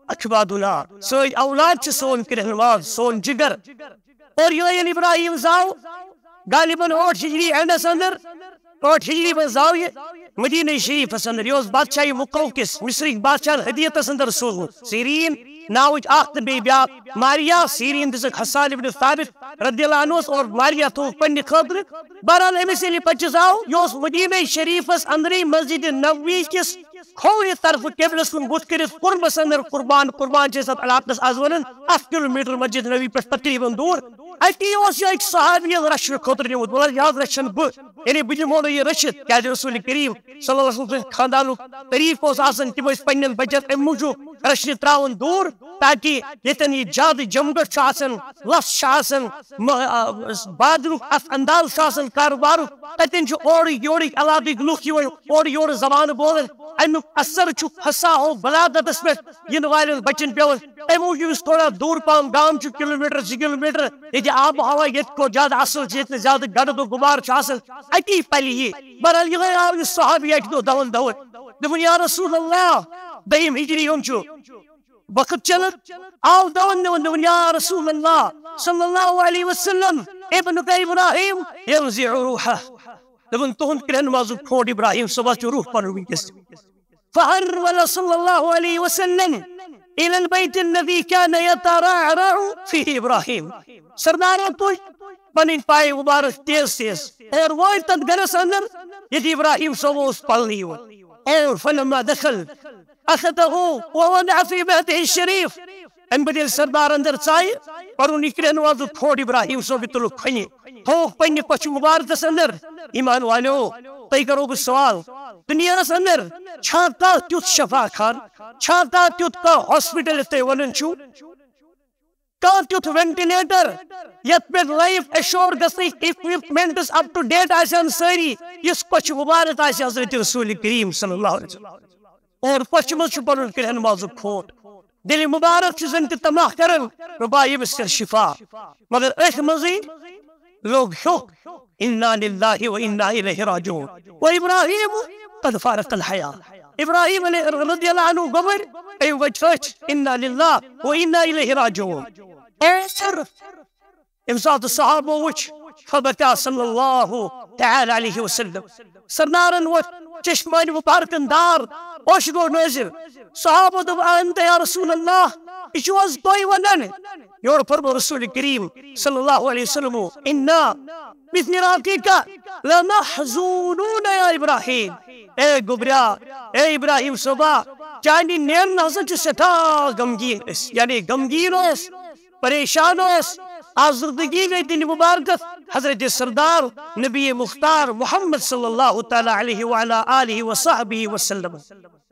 اکبادنا، سٲنۍ اولاد چھِ سون کرٛہنہٕ واز، سون جگر۔ اور ییٚلہِ ابراہیم زاو، غالباً ٲٹھ ہجری اینڈس اندر، ٲٹھ ہجری منٛز زاو یہِ مدینہ شریفس اندر۔ یہِ اوس بادشاہی مقوقس، مصرٕکۍ بادشاہن ہدیتس اندر سوٗزمُت۔ سیرین ناوٕچ اکھ تہٕ بیٚیہِ بیٛاکھ ماریا۔ سیرین دِژٕکھ حسان ابن ثابت رضی اللہ عنہ اور ماریا تھوٚوُکھ پننہِ خٲطرٕ۔ بہرحال، أمِس ییٚلہِ یہِ بچہِ زاو، یہِ اوس مدینہ شریفس اندرٕے مسجد نبوی کِس کھوورِ طرفہٕ قبلس کُن بُتھ کٔرِتھ قربس اندر قربان۔ قربان چھِ أسۍ اتھ علاقس از ونان، اکھ کلومیٹر مسجد نبوی پٮ۪ٹھ تقریباً دوٗر۔ اتی اوس یہِ أکۍ صحابی یَس رچھنہٕ خٲطرٕ نیوٗمُت۔ ووٚنُس، "یہِ حظ رچھن بہٕ، یعنی بہٕ دِمو نہٕ یہِ رٔچھِتھ۔" کیازِ رسول کریم صلی اللہ علیہ وسلم سٕنٛدِ خاندانُک طریٖقہٕ اوس آسان، تِم ٲسۍ پننٮ۪ن بچن امہِ موٗجوٗب رچھنہِ ترٛاوان دوٗر، تاکہِ ییٚتٮ۪ن یہِ زیادٕ جمگٹھ چھُ آسان، لَژھ چھِ آسان، م-، آ، بازرُک اَتھ انداز چھُ آسان کارٕبارُک، تَتٮ۪ن چھِ اورٕکۍ یورٕکۍ علاقٕکۍ لُکھ یِوان، اورٕ یورٕ زبانہٕ بولان۔ اَمیُک اثر چھُ فصاح و بلاغتَس پٮ۪ٹھ یِنہٕ والٮ۪ن بَچَن پٮ۪وان۔ تَمہِ موٗجوٗب یُس تھوڑا دوٗر پَہَم گام چھُ، کِلوٗ میٖٹر، زٕ کِلوٗ میٖٹر، ییٚتہِ آب و ہوا ییٚتہِ کھۄتہٕ زیادٕ اَصٕل چھُ، ییٚتہِ نہٕ زیادٕ گَرد و غُبار چھُ آسان، اَتی پَلہِ یہِ۔ بہرحال، یِہوٚے آو یہِ صحابی اَکہِ دۄہ دَوان دَوان، دوٚپُن، "یا رسول اللہ، دوٚیِم ہِجری ہُنٛد چھُ وقت چلان، آو دَوان نِوان، دوٚپُن، یا رسول اللہ صلی اللہ علیہ وسلم، ابنک ابراہیم ینزع روحہ۔" دوٚپُن، "تُہُنٛد کرٛہنہٕ وازُک کھوٹ ابراہیم صٲبَس چھُ روح پَنُن وٕنکیٚس۔" فحرول صلی اللہ علیہ وسلم الی البیت الذی کان یترعرع فیہ ابراہیم۔ سردارو تُج پنٕنۍ پایہِ مُبارک تیز تیز اور وٲتۍ تَتھ گَرَس اندر ییٚتہِ ابراہیم صٲب اوس پَلنہٕ یِوان۔ اور فلما دخل اخذہ ووضع فی بیتہ الشریف۔ اَمہِ پَتہٕ ییٚلہِ سردار اندر ژایہِ، پَنُن یہِ کرٛہنہٕ وازُک کھوٹ ابراہیم صٲبہِ تُلُکھ کھۄنہِ، تھووُکھ پننہِ کۄچھِ مُبارکَس اندر۔ ایمان والٮ۪و، تۄہہِ کرو بہٕ سوال، دُنیاہَس اندر چھا کانٛہہ تیُتھ شفا خان، چھا کانٛہہ تیُتھ کانٛہہ ہاسپٹل یَتھ تُہۍ وَنان چھِو، کانٛہہ تیُتھ وینٹیلیٹر یَتھ پٮ۪ٹھ لائف ایشور گژھنٕکۍ اکوپمنٹس اپ ٹو ڈیٹ آسن سٲری، یُس کۄچھِ مُبارک آسہِ حضرت رسول کریم صلی اللہ علیہ وسلم؟ اور کۄچھِ منٛز چھُ پَنُن کرٛہنہٕ وازُک کھوٹ۔ دِلہِ مُبارک چھُ زَن تہِ تماہ کران، ربا ییٚمِس کر شفا۔ مگر أتھۍ منٛزٕے لوٚگ ہیوٚکھ، انا للہ و انا الیہ راجعون۔ و ابراہیم قد فارق الحیاۃ۔ ابراہیم علیہ رضی اللہ عنہ گوٚبٕرۍ، أمۍ ؤٹھۍ أچھ، انا للہ و انا الیہ راجعون۔ اور ییٚمہِ ساتہٕ صحابو وٕچھ، فبکا صلی اللہ تعالی علیہ وسلم۔ سردارن ووٚتھ چشمانہِ مُبارکن دار، اوٚش گوٚو نٲزِل۔ صحابو دوٚپ، "انت یا رسول اللہ، یہِ چھِو حظ تُہۍ ونان؟" یورٕ فرموو رسول کریم صلی اللہ علیہ وسلم، "انا بفراقک لمحزونون یا ابراہیم۔" اے گوٚبریا، اے ابراہیم صٲبا، چانہِ نیرنہٕ ہسا چھِ سٮ۪ٹھاہ غمگیٖن أسۍ، یعنی غمگیٖن ٲسۍ۔ پریشان اوس۔ آزردگی گٔے دِلہِ مُبارکس حضرت سردار نبی مختار محمد صلی اللہ تعالی علیہ وعلی آلہ وصحبہ وسلم۔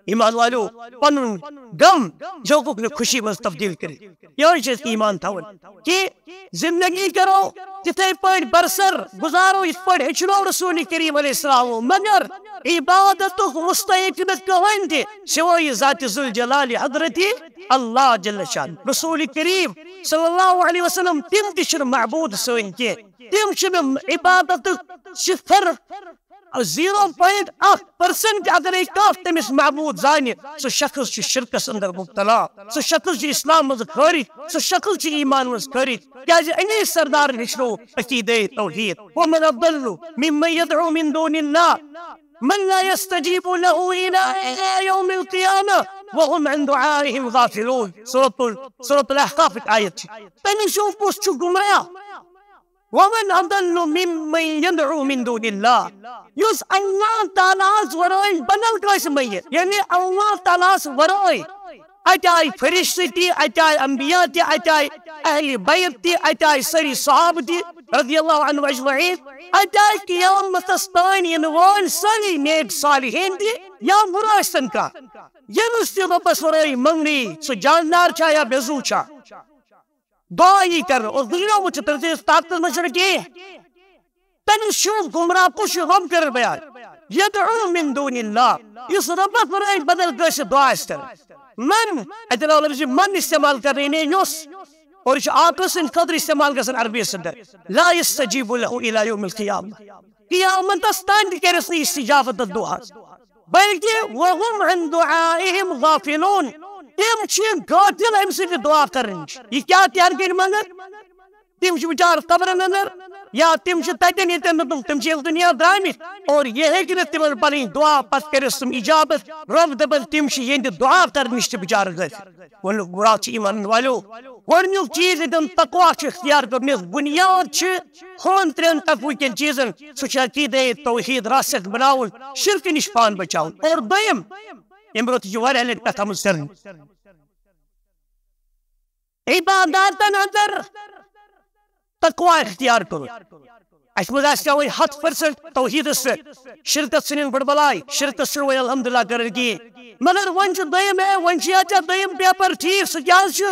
ایمان والو، پنُن غم ہیوکُکھ نہٕ خوشی منٛز تبدیل کٔرِتھ۔ یہے چھِ أسۍ ایمان تھاوُن کہ زندگی کرو تِتھے پٲٹھۍ برسر گزارو، یِتھ پٲٹھۍ ہیٚچھنو رسول کریم علیہ السلامو۔ مگر عبادتُک مستحق نہٕ کٕہٕنۍ تہِ سوائے ذات ذوالجلال حضرت اللہ جل شان۔ رسول کریم صلی اللہ علیہ وسلم تِم تہِ چھِنہٕ معبوٗد سٲنۍ کینٛہہ، تِم چھِنہٕ عبادتُک صفر، زیٖرو پوینٹ اکھ پرسنٹ اگرے کانٛہہ تٔمِس معبوٗد زانہِ، سُہ شخص چھُ شرکس اندر مبتلا، سُہ شخص چھُ اسلام منٛز خٲرج، سُہ شخص چھُ ایمان منٛز خٲرج۔ کیازِ اَمی سردارن ہیٚچھنو عقیدے توحید۔ ومن اضل ممن يدعو من دون الله من لا يستجيب له الى يوم القيامه وهم عن دعائهم غافلون۔ سورة ال-، سورة الاحقاف آیت چھِ۔ تٔمِس ہیوٗ کُس چھُ گمراہ؟ ومن اضل ممن يدعو من دون الله۔ یُس اللہ تعالیٰ ہس ورٲے بدل کٲنٛسہِ منٛگہِ، یعنی اللہ تعالیٰ ہس ورٲے۔ اتہِ آیہِ فرشتہٕ تہِ، اتہِ آیہِ انبیاء تہِ، اتہِ آیہِ اہل بیت تہِ، اتہِ آیہِ سٲری صحابہٕ تہِ رضی اللہ عنہ اجمعین، اتہِ آیہِ قیامتس تام ینہٕ وٲلۍ سٲری نیک صالحین تہِ، یا بُرٕ ٲسۍتن کانٛہہ۔ ییٚمِس تہِ رۄبس ورٲے منٛگنی، سُہ جاندار چھا یا بے زُو چھا، دعا یی کرنہٕ۔ اور دُنیاہُک چھُ تٔمۍ سٕنٛدِس طاقتس منٛز چھُنہٕ کینٛہہ۔ تٔمِس چھُ گمراہ کُس چھُ؟ رۄب کرن بیان۔ یدعو من دون اللہ، یُس رۄبس ورٲے بدل کٲنٛسہِ دعا آسہِ کران۔ من، اتہِ آو لفظ من استعمال کرنہٕ، یعنی یُس، اور یہِ چھُ عاقل سٕنٛدِ خٲطرٕ استعمال گژھان عربی اندر۔ لا یستجیب لہ الی یوم القیامہ، قیامتس تام تہِ کرس نہٕ استجابت اتھ دعاہس، بلکہ وهم عن دعائهم غافلون، تِم چھِ غافل امہِ سٕنٛدِ دعا کرنٕچ۔ یہِ کیٛاہ تہِ ہر کٔرۍ منٛگن؟ تِم چھِ بِچارٕ قبرن اندر، یا تِم چھِ تتٮ۪ن ییٚتٮ۪ن نہٕ تِم، تِم چھِ ییٚلہِ دُنیا درٛامٕتۍ، اور یہِ ہیٚکہِ نہٕ تِمن پنٕنۍ دعا پتہٕ کٔرِتھ تِم اجابت۔ رۄب دپان تِم چھِ یِہنٛدِ دعا کرنٕچ تہِ بِچارٕ غٲفِل۔ ووٚنُکھ، گۄڈٕ چھِ ایمان والٮ۪و، گۄڈٕنیُک چیٖز ییٚتٮ۪ن تقوا چھُ اختیار کرُن، یُس بُنیاد چھِ ہُمن ترٛٮ۪ن تقوی کٮ۪ن چیٖزن، سُہ چھُ عقیدے توحید راسخ بناوُن، شرکہٕ نِش پان بچاوُن۔ اور دوٚیِم، ییٚمہِ برونٛہہ تہِ چھِ واریاہ لٹہِ کتھ آمٕژ کرنہٕ، عباداتن اندر تقوا اختیار کرُن۔ اسہِ منٛز آسہِ ہا وۄنۍ ہتھ پرسنٹ توحیدس پٮ۪ٹھ، شرکس ژھٕنِن بڑٕ بلاے، شرکس چھُنہٕ وۄنۍ الحمدللہ کران کِہیٖنۍ۔ مگر وۄنۍ چھُ دوٚیِم، ہے، وۄنۍ چھُ یتھ دوٚیِم پیپر ٹھیٖک، سُہ کیٛاہ حظ چھُ؟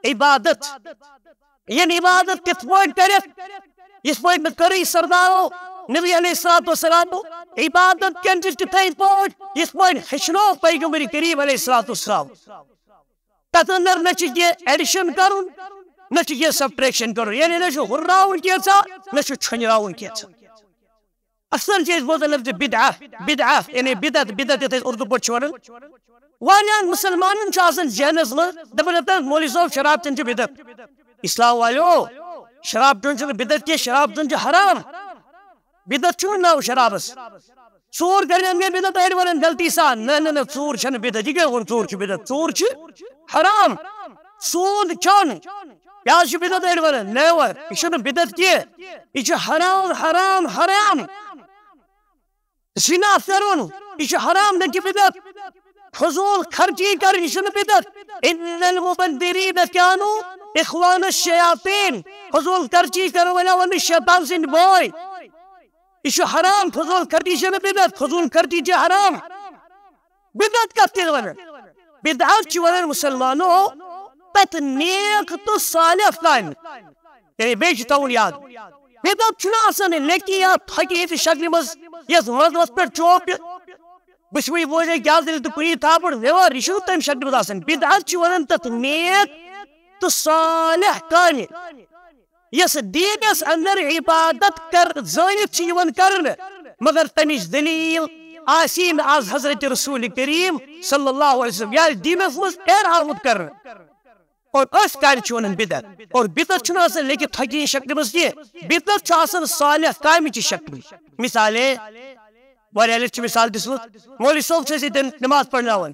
عبادت۔ یِم عبادت کِتھ پٲٹھۍ کٔرِتھ؟ یِتھ پٲٹھۍ مےٚ کٔرٕے سردارو نبی علیہ الصلوۃ والسلام عبادت کٔرِتھ تِتھے پٲٹھۍ، یِتھ پٲٹھۍ ہیٚچھنووُکھ پیغمبر کریم علیہ الصلوۃ والسلام۔ تتھ اندر نہ چھُ کینٛہہ ایڈیشن کرُن، نہ چھُ کینٛہہ سبٹریکشن کرُن، یعنی نہ چھُ ہُرراوُن کینٛژھا، نہ چھُ چھۄنراوُن کینٛژھا۔ اکثر چھِ أسۍ بوزان لفظ بدعہ، بدعہ یعنی بدعت، بدعت یتھ أسۍ اردو پٲٹھۍ چھِ ونان۔ واریاہن مسلمانن چھُ آسان ذہنس منٛز، دپان، ہتا مولوی صٲب، شراب چیٚنۍ چھِ بدعت۔ اسلام والٮ۪و، شراب چیوٚن چھُنہٕ بدعت کینٛہہ، شراب چیوٚن چھُ حرام۔ بدعت چھُنہٕ ناو شرابس۔ ژوٗر کرنہِ گٔے بدعت، أڑۍ ونان غلطی سان، نہ نہ نہ، ژوٗر چھنہٕ بدعت۔ یہِ کیٛاہ ووٚن؟ ژوٗر چھِ بدعت؟ ژوٗر چھِ حرام۔ سوٗد کھیوٚن، یہِ حظ چھُ بدعت۔ أڑۍ ونان، نہ وَ، یہِ چھُنہٕ بدعت کینٛہہ، یہِ چھُ حرام، حرام، حرام۔ زنا کرُن، یہِ چھُ حرام، نہ کہِ بدعت۔ فضول خرچی کرٕنۍ، یہِ چھُنہٕ بدعت۔ ان المبذرین کانوا اخوان الشیاطین۔ فضول خرچی کرن وٲلۍ ونان شیطان سٕنٛدۍ بٲے۔ یہِ چھُ حرام، فضول خرچی چھنہٕ بدعت، فضول خرچی چھِ حرام۔ بدعت کتھ کٔرۍ ونان؟ بدعت چھِ ونان مسلمانو تتھ نیک تہٕ صالح کامہِ۔ یعنی بیٚیہِ چھُ تھاوُن یاد، بدعت چھُنہٕ آسان لیٚکھِ یا تھۄکہِ ہِنٛزِ شکلہِ منٛز، یۄس منٛزس پٮ۪ٹھ چوپ یہِ بہٕ چھُس وۄنۍ بوزان کیٛاہ دٔلیٖل تہٕ کُنی تھاپڑ ویوار، یہِ چھُنہٕ تَمہِ شکلہِ منٛز آسان۔ بدعت چھِ ونان تتھ نیک تہٕ صالح کامہِ، یۄس دیٖنس اندر عبادت کر زٲنِتھ چھِ یِوان کرنہٕ، مگر تمِچ دلیل آسی نہٕ از حضرت رسول کریم صلی اللہ علیہ وسلم یا دیٖنس منٛز ایر آمُت کرنہٕ۔ اور أسۍ کامہِ چھِ ونان بدعت۔ اور بدعت چھُنہٕ آسان لیٚکھِتھ تھۄکہِ ہِنٛزِ شکلہِ منٛز کینٛہہ، بدعت چھُ آسان صالح کامہِ چہِ شکلہِ۔ مثالے، واریاہ لٹہِ چھِ مثال دِژمٕژ، مولوی صٲب چھُ اَسہِ ییٚتٮ۪ن نماز پرناوان،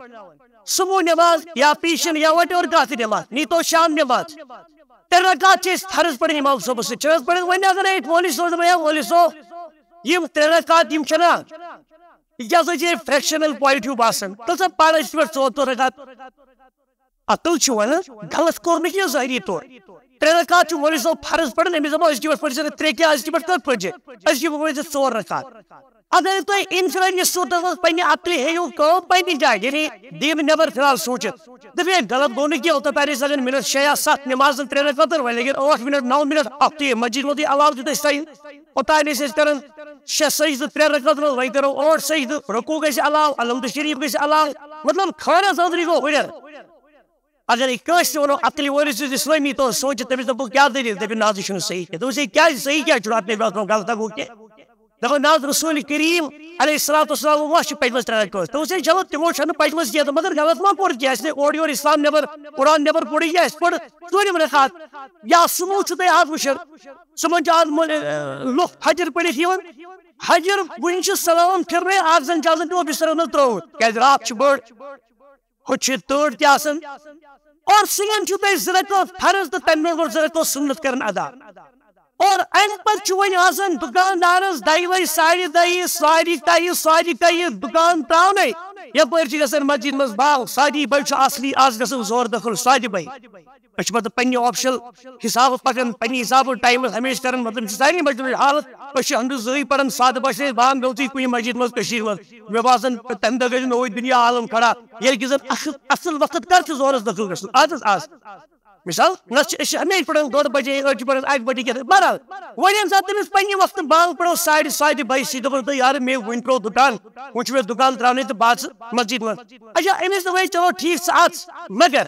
صبح نماز یا پیشن یا whatever کانٛہہ تہِ نماز، نیٖتو شام نماز۔ ترٛےٚ رکعت چھِ أسۍ فرض پران امام صٲبس سۭتۍ، چھِ حظ پران۔ وۄنۍ اگر أسۍ مولوی صٲبس دپو، یا مولوی صٲب، یِم ترٛےٚ رکعت یِم چھِنہ، یہِ کیٛاہ سا چھِ فرٛیکشنل پویِنٹ ہیوٗ باسان؟ تہٕ ژٕ پَر أزکہِ پٮ۪ٹھ ژور ژور رکعت۔ عقل چھِ وَنان، غلط کوٚر نہٕ کینٛہہ ظٲہری طور۔ ترٛےٚ رکعت چھُ مولوی صٲب فرض پَران، أمِس دَپو أزکہِ پٮ۪ٹھ پٔرۍ زِ نہٕ ترٛےٚ کینٛہہ، أزکہِ پٮ۪ٹھ کَر پٔرۍ زِ؟ أزکہِ پٮ۪ٹھ پٔرۍ زِ ژور رکعت۔ اگر تُہۍ انفرٲدی صوٗرتَس منٛز پنٛنہِ عقلہِ ہیٚیِو کٲم پنٛنہِ جایہِ، یعنی دیٖنہٕ نٮ۪بر فی الحال سوٗنٛچِتھ، دَپہِ ہے غلط گوٚو نہٕ کینٛہہ، اوٚتام تام ٲسۍ لَگان مِنٹ شےٚ یا سَتھ نٮ۪مازَن ترٛےٚ رکعتَن، وۄنۍ لَگن ٲٹھ مِنٹ، نَو مِنٹ، اَکھ تُہۍ مسجد منٛزٕے علاوٕ دیُت اَسہِ ٹایم۔ اوٚتام ٲسۍ أسۍ کَران شےٚ سجدٕ ترٛےٚ رکعت منٛز، وۄنۍ کرو ٲٹھ سجدٕ، رکوع گژھِ علاوٕ، الحمد شریف گژھِ علاوٕ، مطلب خانہ صدری گوٚو ہُرٮ۪ر۔ اگر یہِ کٲنٛسہِ تہِ ونو عقلہِ وٲلِس یُس اسلٲمی طور سونٛچہِ، تٔمِس دپو کیٛاہ دٔلیٖل؟ دٔپِو نہ حظ یہِ چھُنہٕ صحیح کینٛہہ۔ دوٚپُس ہے کیٛازِ صحیح کیٛاہ چھُنہٕ؟ اتھ نبی اسلام غلطہ گوٚو کینٛہہ؟ دپان نہ حظ رسول کریم علیہ الصلوۃ والسلام ما چھِ پٔتمِس ترٛےٚ رکعت؟ دوٚپُس ہے چلو تِمو چھَنہٕ پٔتمِس کینٛہہ تہٕ مگر غلط ما پوٚر کینٛہہ؟ اَسہِ نے اورٕ یورٕ اسلام نٮ۪بر، قرآن نٮ۪بر پوٚرُے کینٛہہ، اَسہِ پوٚر ژوٗرِم رکعت۔ یا صُبحُک چھُو تۄہہِ آز وٕچھان، صُبحن چھِ آز مۄ-، اے، لُکھ فجر پٔرِتھ یِوان، فجر وٕنہِ چھِ سلام پھِرنَے، اَکھ زَن چھِ آسان تِمو بِسترَس منٛز ترٛوومُت، کیٛازِ راتھ چھِ بٔڑ، ہُتہِ چھِ تۭر تہِ آسان۔ اور صُبحن چھُو تۄہہِ زٕ رکعت فرض تہٕ تَمہِ برونٛٹھ گۄڈٕ زٕ رکعت سُنت کَران ادا۔ اور اَمہِ پَتہٕ چھُ وۄنۍ آسان دُکاندارَس دَہہِ بَجہِ، ساڑِ دَہہِ، ساڑِ کَہہِ، ساڑِ کَہہِ دُکان ترٛاونَے۔ یَپٲرۍ چھِ گژھان مسجد منٛز بنٛگ، ساڑِ بَہہِ چھُ اصلی آز گژھان زورٕ دٲخل، ساڑِ بَہہِ۔ أسۍ چھِ مطلب پننہِ آفشل حسابہٕ پکان، پننہِ حسابہٕ ٹایمس ہمیشہِ کران، مطلب چھِ سارے مجبوٗری حالت۔ أسۍ چھِ ہنٛدٕ زٕے پران، سادٕ بس چھِ أسۍ بانگ گٔمژٕے کُنہِ مسجد منٛز کٔشیٖرِ منٛز۔ مےٚ باسان تمہِ دۄہ گژھِ نوٚوُے دُنیا عالم کھڑا، ییٚلہِ کہِ زن اصل، اصل وقت کر چھُ ظہرس دٲخل گژھُن؟ آز حظ آز۔ مثال، نہ چھِ أسۍ چھِ ہمیشہِ پران ڈۄڈ بجے، أڑۍ چھِ پران اکہِ بجے کیٛاہ تام۔ بہرحال، وۄنۍ ییٚمہِ ساتہٕ تٔمِس پننہِ وقتہٕ بانگ پرو ساڑِ ساڑِ بہہِ، سُہ دپان، "تہٕ یارٕ، مےٚ وۄنۍ ترٛوو دُکان، وۄنۍ چھُ مےٚ دُکان ترٛاونٕے تہٕ بہٕ ژٕ مسجد منٛز۔" اچھا، أمِس دوٚپ، "ہے، چلو ٹھیٖک، ژٕ اَژ، مگر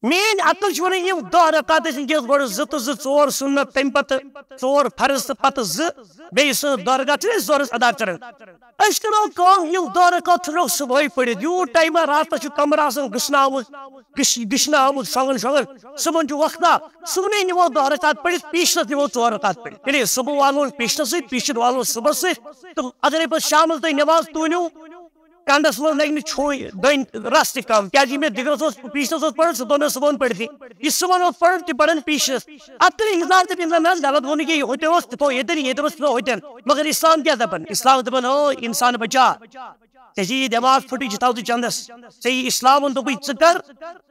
میٲنۍ عقل چھِ وَنان، یِم دَہ رکعت ٲسۍ وٕنکیٚس گۄڈٕ زٕ تہٕ زٕ، ژور سُنت، تَمہِ پَتہٕ ژور فرض تہٕ پَتہٕ زٕ، بیٚیہِ سُنت دَہ رکعت چھِ أسۍ ظہرس ادا کران۔ أسۍ کرو کٲم، یِم دَہ رکعت ژھٕنو صُبحٲے پٔرِتھ، یوٗت ٹایمہ راتَس چھُ کمرٕ آسان گٕشناوُن، گٕش-، گٕشناوُن، شۄنٛگان شۄنٛگان، صُبحن چھُ وقتہ، صُبحنٕے نِمو دَہ رکعت پٔرِتھ، پیٖشرَس نِمو ژور رکعت پٔرِتھ۔ ییٚلہِ صُبح والون پیٖشرَس سۭتۍ، پیٖشر والون صُبحَس سۭتۍ، تہٕ اگر ہے پَتہٕ شامَس تُہۍ نٮ۪ماز توٗنِو، کنڈس منٛز لگہِ نہٕ چھُے دٔنۍ رس تہِ کم، کیازِ یہِ مےٚ دِگرس اوس پیٖشنس اوس پران، سُہ توٚر مےٚ صُبحن پٔرتھٕے۔ یہِ صُبحن اوس پران تہِ پران پیٖشنس۔ اتھ کٔرِو انسان تہِ انسان، نہ حظ غلط گوٚو نہٕ کینٛہہ، یہِ ہُتہِ اوس تہِ تھوٚو ییٚتٮ۪ن، ییٚتہِ اوس تہِ تھوٚو ہُتٮ۪ن۔ مگر اسلام کیٛاہ دپان؟ اسلام دپان، او انسان بچا، ژےٚ چھِ یہِ دٮ۪ماغ پھُٹٕج، یہِ تھاو ژٕ چندس۔ ژےٚ یہِ اسلامن دوٚپُے ژٕ کر،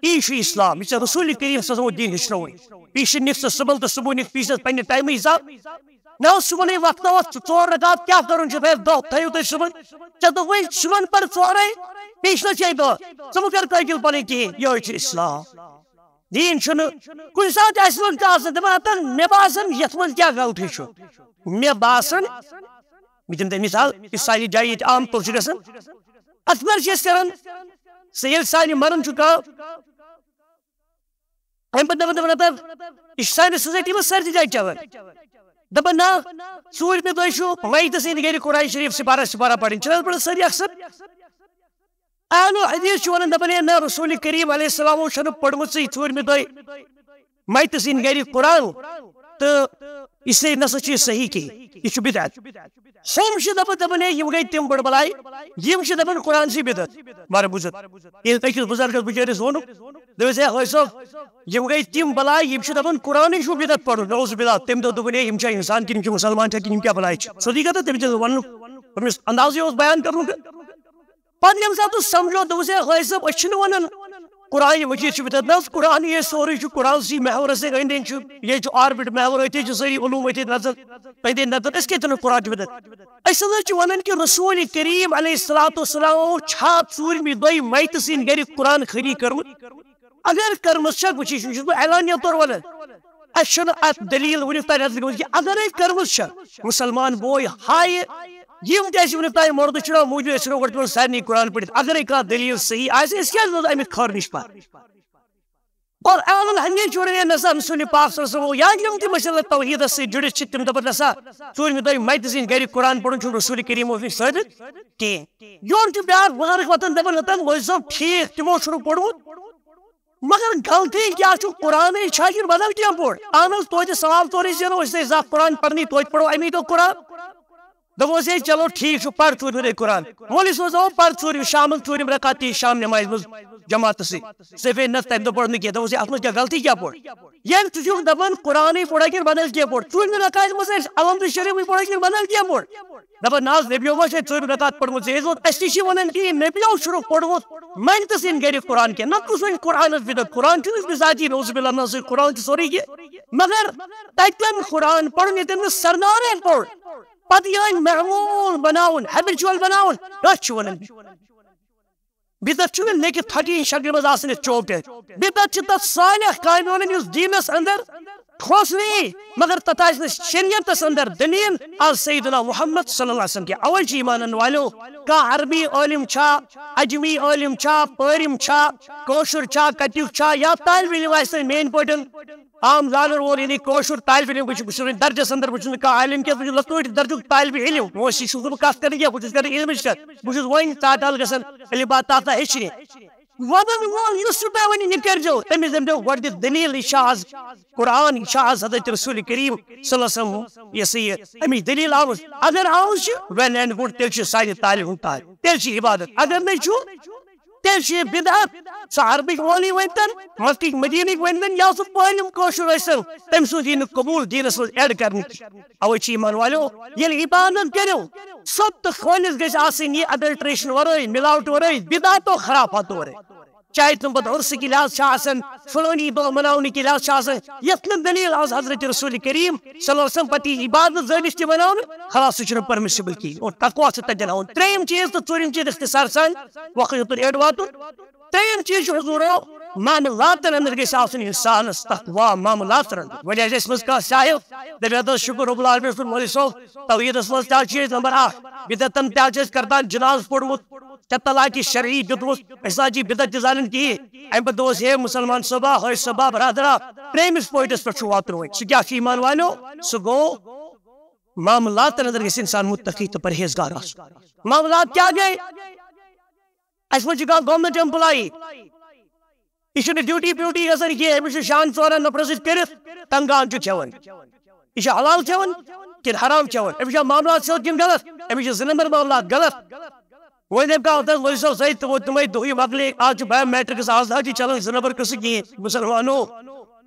یی چھُ اسلام، یہِ ژےٚ رسول کریم صلی اللہ علیہ وسلم دین ہیٚچھنووُے۔ پیٖشن نِکھ ژٕ صُبحن تہٕ صُبحن نِکھ پیٖشنس پننہِ ٹایمہٕ حساب۔ نہ حظ، صُبحنٕے وقتہ وقت ژٕ ژور رکعت کیٛاہ کرُن چھُ؟ ہے، دۄہ تھٲیِو تُہۍ صُبحن۔ ژےٚ دوٚپُے صُبحن پر ژورے، پیشنس چھے دۄہ۔ ژٕ مہٕ کر قٲبِل پنٕنۍ کِہیٖنۍ، یِہوٚے چھُ اسلام۔ دیٖن چھُنہٕ کُنہِ ساتہٕ آسہِ وۄنۍ کانٛہہ آسان دپان، ہتا مےٚ باسان یتھ منٛز کیٛاہ غلطی چھُ۔ مےٚ باسان، بہٕ دِمہٕ تۄہہِ مثال، یُس سانہِ جایہِ ییٚتہِ عام طور چھُ گژھان، اتھ منٛز چھِ أسۍ کران، سُہ ییٚلہِ سانہِ مران چھُ کانٛہہ، امہِ پتہٕ دپان، دپان، دپان، یہِ چھُ سانہِ سوسایٹی منٛز سٲرسٕے جایہِ چلان۔ دپان، نہ، ژوٗرمہِ دۄہہِ چھُ میتہٕ سٕنٛدِ گرِ قرآن شریف سپارہ سپارہ پرٕنۍ۔ چھِنہٕ حظ پران سٲری اکثر؟ اہل حدیث چھُ ونان، دپان، ہے، نہ، رسول کریم علیہ السلامو چھنہٕ پٔرمٕژٕے ژوٗرمہِ دۄہہِ میتہٕ سٕنٛدِ گرِ قرآن، تہٕ اس لیے نسا چھُ یہِ صحیح کِہیٖنۍ، یہِ چھُ بدعت۔ ہُم چھِ دپان، دپان، ہے، یِم گٔے تِم بٔڑ بلاے، یِم چھِ دپان قرآن چھِ بدعت۔ مگر بوٗزِو، ییٚلہِ أکِس بُزرگس بِچٲرِس ووٚنُکھ، دوٚپُس، ہے، حٲج صٲب، یِم گٔے تِم بلاے، یِم چھِ دپان قرآنٕے چھُ بدعت پرُن، نعوذ باللہ۔ تٔمۍ دوٚپ، دوٚپُن، ہے، یِم چھا انسان کِنہٕ یِم چھِ مسلمان چھا کِنہٕ یِم کیٛاہ بلاے چھِ؟ سیوٚدُے کتھ، تٔمِس ییٚلہِ ووٚنُکھ، تٔمِس اندازٕے اوس بیان کرنُک۔ پتہٕ ییٚمہِ ساتہٕ سُہ سمجھو، دوٚپُس، ہے، حٲج صٲب، أسۍ چھِنہٕ ونان قرآن مجیٖد چھُ بدعت۔ نہ حظ، قرآن یہِ سورُے چھُ، قرآن سی محورس سۭتۍ أنٛدۍ أنٛدۍ چھُ، ییٚتہِ چھُ آربٹ محور، أتھی چھِ سٲری علوم أتھی نظر، أتھی نظر۔ أسۍ کتہِ ونو قرآن چھُ بدعت؟ أسۍ ہسا چھِ ونان کہِ رسول کریم علیہ الصلوۃ والسلام چھا ژوٗرمہِ دۄہہِ میتہٕ سٕنٛدِ گرِ قرآن خٲنی کٔرمٕژ؟ اگر کٔرمٕژ چھکھ، وٕچھ، یہِ چھُس بہٕ اعلانیہ طور ونان۔ اَسہِ چھُنہٕ اَتھ دٔلیٖل وٕنیُک تام رَٹنہٕ گٔمٕژ کہِ اگرے کٔرمٕژ چھےٚ، مُسلمان بوے ہایہِ، یِم تہِ اَسہِ وٕنیُک تام مردٕ چھِ موٗجوٗد، أسۍ چھِنہٕ گۄڈٕ تِمن سارنٕے قرآن پٔرِتھ۔ اگرے کانٛہہ دٔلیٖل صحیح آسہِ، أسۍ کیٛازِ روزو اَمہِ خٲر نِش پَتھ؟ اور اہل الحدیث چھِ وَنان، ہے نسا، رسول پاک صلی اللہ علیہ وسلم، یا یِم تہِ مسلہٕ توحیٖدس سۭتۍ جُڑِتھ چھِ، تِم دَپَن نسا، ژوٗرمہِ دۄہہِ میتہِ سٕنٛدِ گرِ قرآن پَرُن چھُنہٕ رسول کریم اوس نہٕ ثٲبت کینٛہہ۔ یورٕ چھُ بیٛاکھ بُزرگ وۄتھان، دَپان، ہَتَن مولوی صٲب، ٹھیٖک، تِمو چھُنہٕ پوٚرمُت، مگر غلطی کیٛاہ چھُ؟ قرآنٕے چھا کِنہٕ بدل کینٛہہ پوٚر؟ اہن حظ، توتہِ ثواب طورٕے زینو أسۍ تۄہہِ زانٛہہ قرآن پرنٕے، توتہِ پرو اَمی دۄہ قرآن۔ دوٚپمَس، ہے چلو ٹھیٖک چھُ، پر ژوٗرمہِ دۄہہِ قرآن۔ مولوی صٲبَس دوٚپ، پر ژوٗرمہِ، شامَن ژوٗرِم رکعت تہِ شام نمازِ منٛز جماعتَس سۭتۍ۔ ژےٚ پیٚیہِ نہ تَمہِ دۄہ پَرنہٕ کینٛہہ۔ دوٚپمَس، ہے اَتھ منٛز کیٛاہ غلطی کیٛاہ پوٚر؟ ییٚلہِ ژٕ چھُکھ دَپان قرآنٕے پوٚرا کِنہٕ بدل کینٛہہ پوٚر؟ ژوٗرمہِ رکعتہِ منٛز ٲسۍ الحمدُ شریٖفٕے پوٚرا کِنہٕ بدل کینٛہہ پوٚر؟ دَپان، نہ حظ، نبیو ما چھِ ژوٗرمہِ رکعت پٔرمٕژ؟ یہِ ٲسۍ ووٚن، اَسہِ تہِ چھِ وَنان کہِ یہِ نبیو چھُنہٕ پوٚرمُت، وۄنۍ تہِ سٕنٛدۍ گرِ قرآن کینٛہہ۔ نہ کُس وۄنۍ قرآنَس بدعت؟ قرآن چھُنہٕ أسۍ بِذاتی نعوذ باللہ نہ سۭتۍ قرآن چھُ سورُے کینٛہہ۔ مگر تَتٮ۪ن قرآن پَرُن ییٚتٮ۪ن نہٕ سردارَن پوٚر، پَتہٕ یہِ وۄنۍ معموٗل بَناوُن، ہیبِچُوَل بَناوُن، أتھۍ چھِ وَنان بدعت۔ چھُنہٕ لیٚکھِتھ پھٹہِ یہِ شکلہِ منٛز آسان یَتھ چوکٹہِ۔ بدعت چھِ تَتھ صالح کامہِ وَنان یُس دیٖنَس اَندَر کھوژنی، مگر تتھ آسہِ نہٕ شریعتس اندر دلیل از سیدنا محمد صلی اللہ علیہ وسلم کینٛہہ۔ اوے چھُ ایمانن والٮ۪و، کانٛہہ عربی عٲلم چھا، عجمی عٲلم چھا، پٲرِم چھا، کٲشُر چھا، کتیُک چھا، یا طالب علم آسہِ تۄہہِ میٲنۍ پٲٹھۍ عام زانن وول، یعنی کٲشُر طالب علم، بہٕ چھُس، بہٕ چھُس وۄنۍ درجس اندر، بہٕ چھُس نہٕ کانٛہہ عالم کینٛہہ، بہٕ چھُس لۄکٕٹ درجُک طالب علم، وۄنۍ چھُس نہٕ بہٕ کتھ کران کینٛہہ، بہٕ چھُس کران علمٕچ کتھ، بہٕ چھُس وۄنۍ ژاٹال گژھان علم بات تتھ ہیٚچھنہِ۔ ونن وول یُس چھُ تۄہہِ وۄنۍ یہِ کٔرۍزیو، تٔمِس دٔپۍزیو گۄڈٕ دِتھ دٔلیٖل، یہِ چھا از قرآن، یہِ چھا از حضرت رسول کریم صلی اللہ علیہ وسلم، یہِ سا یہِ اَمِچ دٔلیٖل آمٕژ؟ اگر آمٕژ چھِ، well and good، تیٚلہِ چھِ سانہِ طالب ہُنٛد طالب، تیٚلہِ چھِ عبادت۔ اگر نہٕ چھُ، تیٚلہِ چھُ یہِ بدعت۔ سُہ عربٕکۍ مولوی ؤنۍتن، مکٕکۍ مدیٖنٕکۍ ؤنۍتن، یا سُہ پٲلِم کٲشُر ٲسۍتن، تٔمۍ سُنٛد یی نہٕ قبوٗل دیٖنس منٛز add کرنہٕ کینٛہہ۔ اوے چھِ ایمان والٮ۪و، ییٚلہِ عبادت کٔرِو، سۄ تہٕ خٲلص گژھِ آسٕنۍ یہِ adulteration ورٲے، ملاوٹ ورٲے، بدعت و خرافات ورٲے۔ چاہے تِم پتہٕ عرسہٕ کہِ لحاظ چھِ آسان، فلٲنی دۄہ مناونہٕ کہِ لحاظ چھِ آسان، یتھ نہٕ دلیل آز حضرت رسول کریم صلی اللہ علیہ وسلم پتہٕ یہِ عبادت زٲنِتھ تہِ مناونہٕ، خلاص، سُہ چھُنہٕ permissible کِہیٖنۍ۔ اور تقوا چھُ تتٮ۪ن ہاوُن۔ ترٛیٚیِم چیٖز تہٕ ژوٗرِم چیٖز، اختصار سان، وقت یوتن ایڈ واتُن۔ ترٛیٚیِم چیٖز چھُ حضورو، معاملاتن اندر گژھِ آسُن انسانس تقوا معاملاتن اندر۔ وۄنۍ آسہِ اَسہِ منٛز کانٛہہ صاحب، دٔپِتھ حظ شُکر رب العالمین سُنٛد مولوی صٲب، توحیٖدس منٛز تہِ حظ چھِ أسۍ نمبر اکھ، بدعتن تہِ حظ چھِ أسۍ کرتان جناز پوٚرمُت، ژےٚ طلاقِ شرعی دیُتمُت، أسۍ نہ حظ چھِ بدعت تہِ زانان کِہیٖنۍ۔ اَمہِ پتہٕ دوٚپُس، ہے مسلمان صٲبا، حٲج صٲبا، برادرا، ترٛیٚیمِس پوینٹس پٮ۪ٹھ چھُ واتُن وۄنۍ۔ سُہ کیٛاہ چھُ ایمان والٮ۪و؟ سُہ گوٚو معاملاتن اندر گژھِ انسان متقی تہٕ پرہیزگار آسُن۔ معاملات کیٛاہ گٔے؟ اَسہِ منٛز چھُ کانٛہہ government employee، یہِ چھُنہٕ ڈیوٹی پیوٹی گژھان کینٛہہ، أمِس چھُ شان ژورن نفرن سۭتۍ کٔرِتھ تنخواہن چھُ کھٮ۪وان۔ یہِ چھُ حلال کھٮ۪وان کِنہٕ حرام کھٮ۪وان؟ أمِس چھا معاملات سیوٚد کِنہٕ غلط؟ أمِس چھِ زٕ نمبر معاملات غلط۔ وۄنۍ دَپہِ کانٛہہ، "تۄہہِ لٔج سو سۭتۍ تہٕ وۄنۍ تِمے دۄہٕے مۄکلے، آز چھُ biometrics، آز نہ حظ چھِ چلان زٕ نمبر قٕصہٕ کِہیٖنۍ مُسلمانو۔"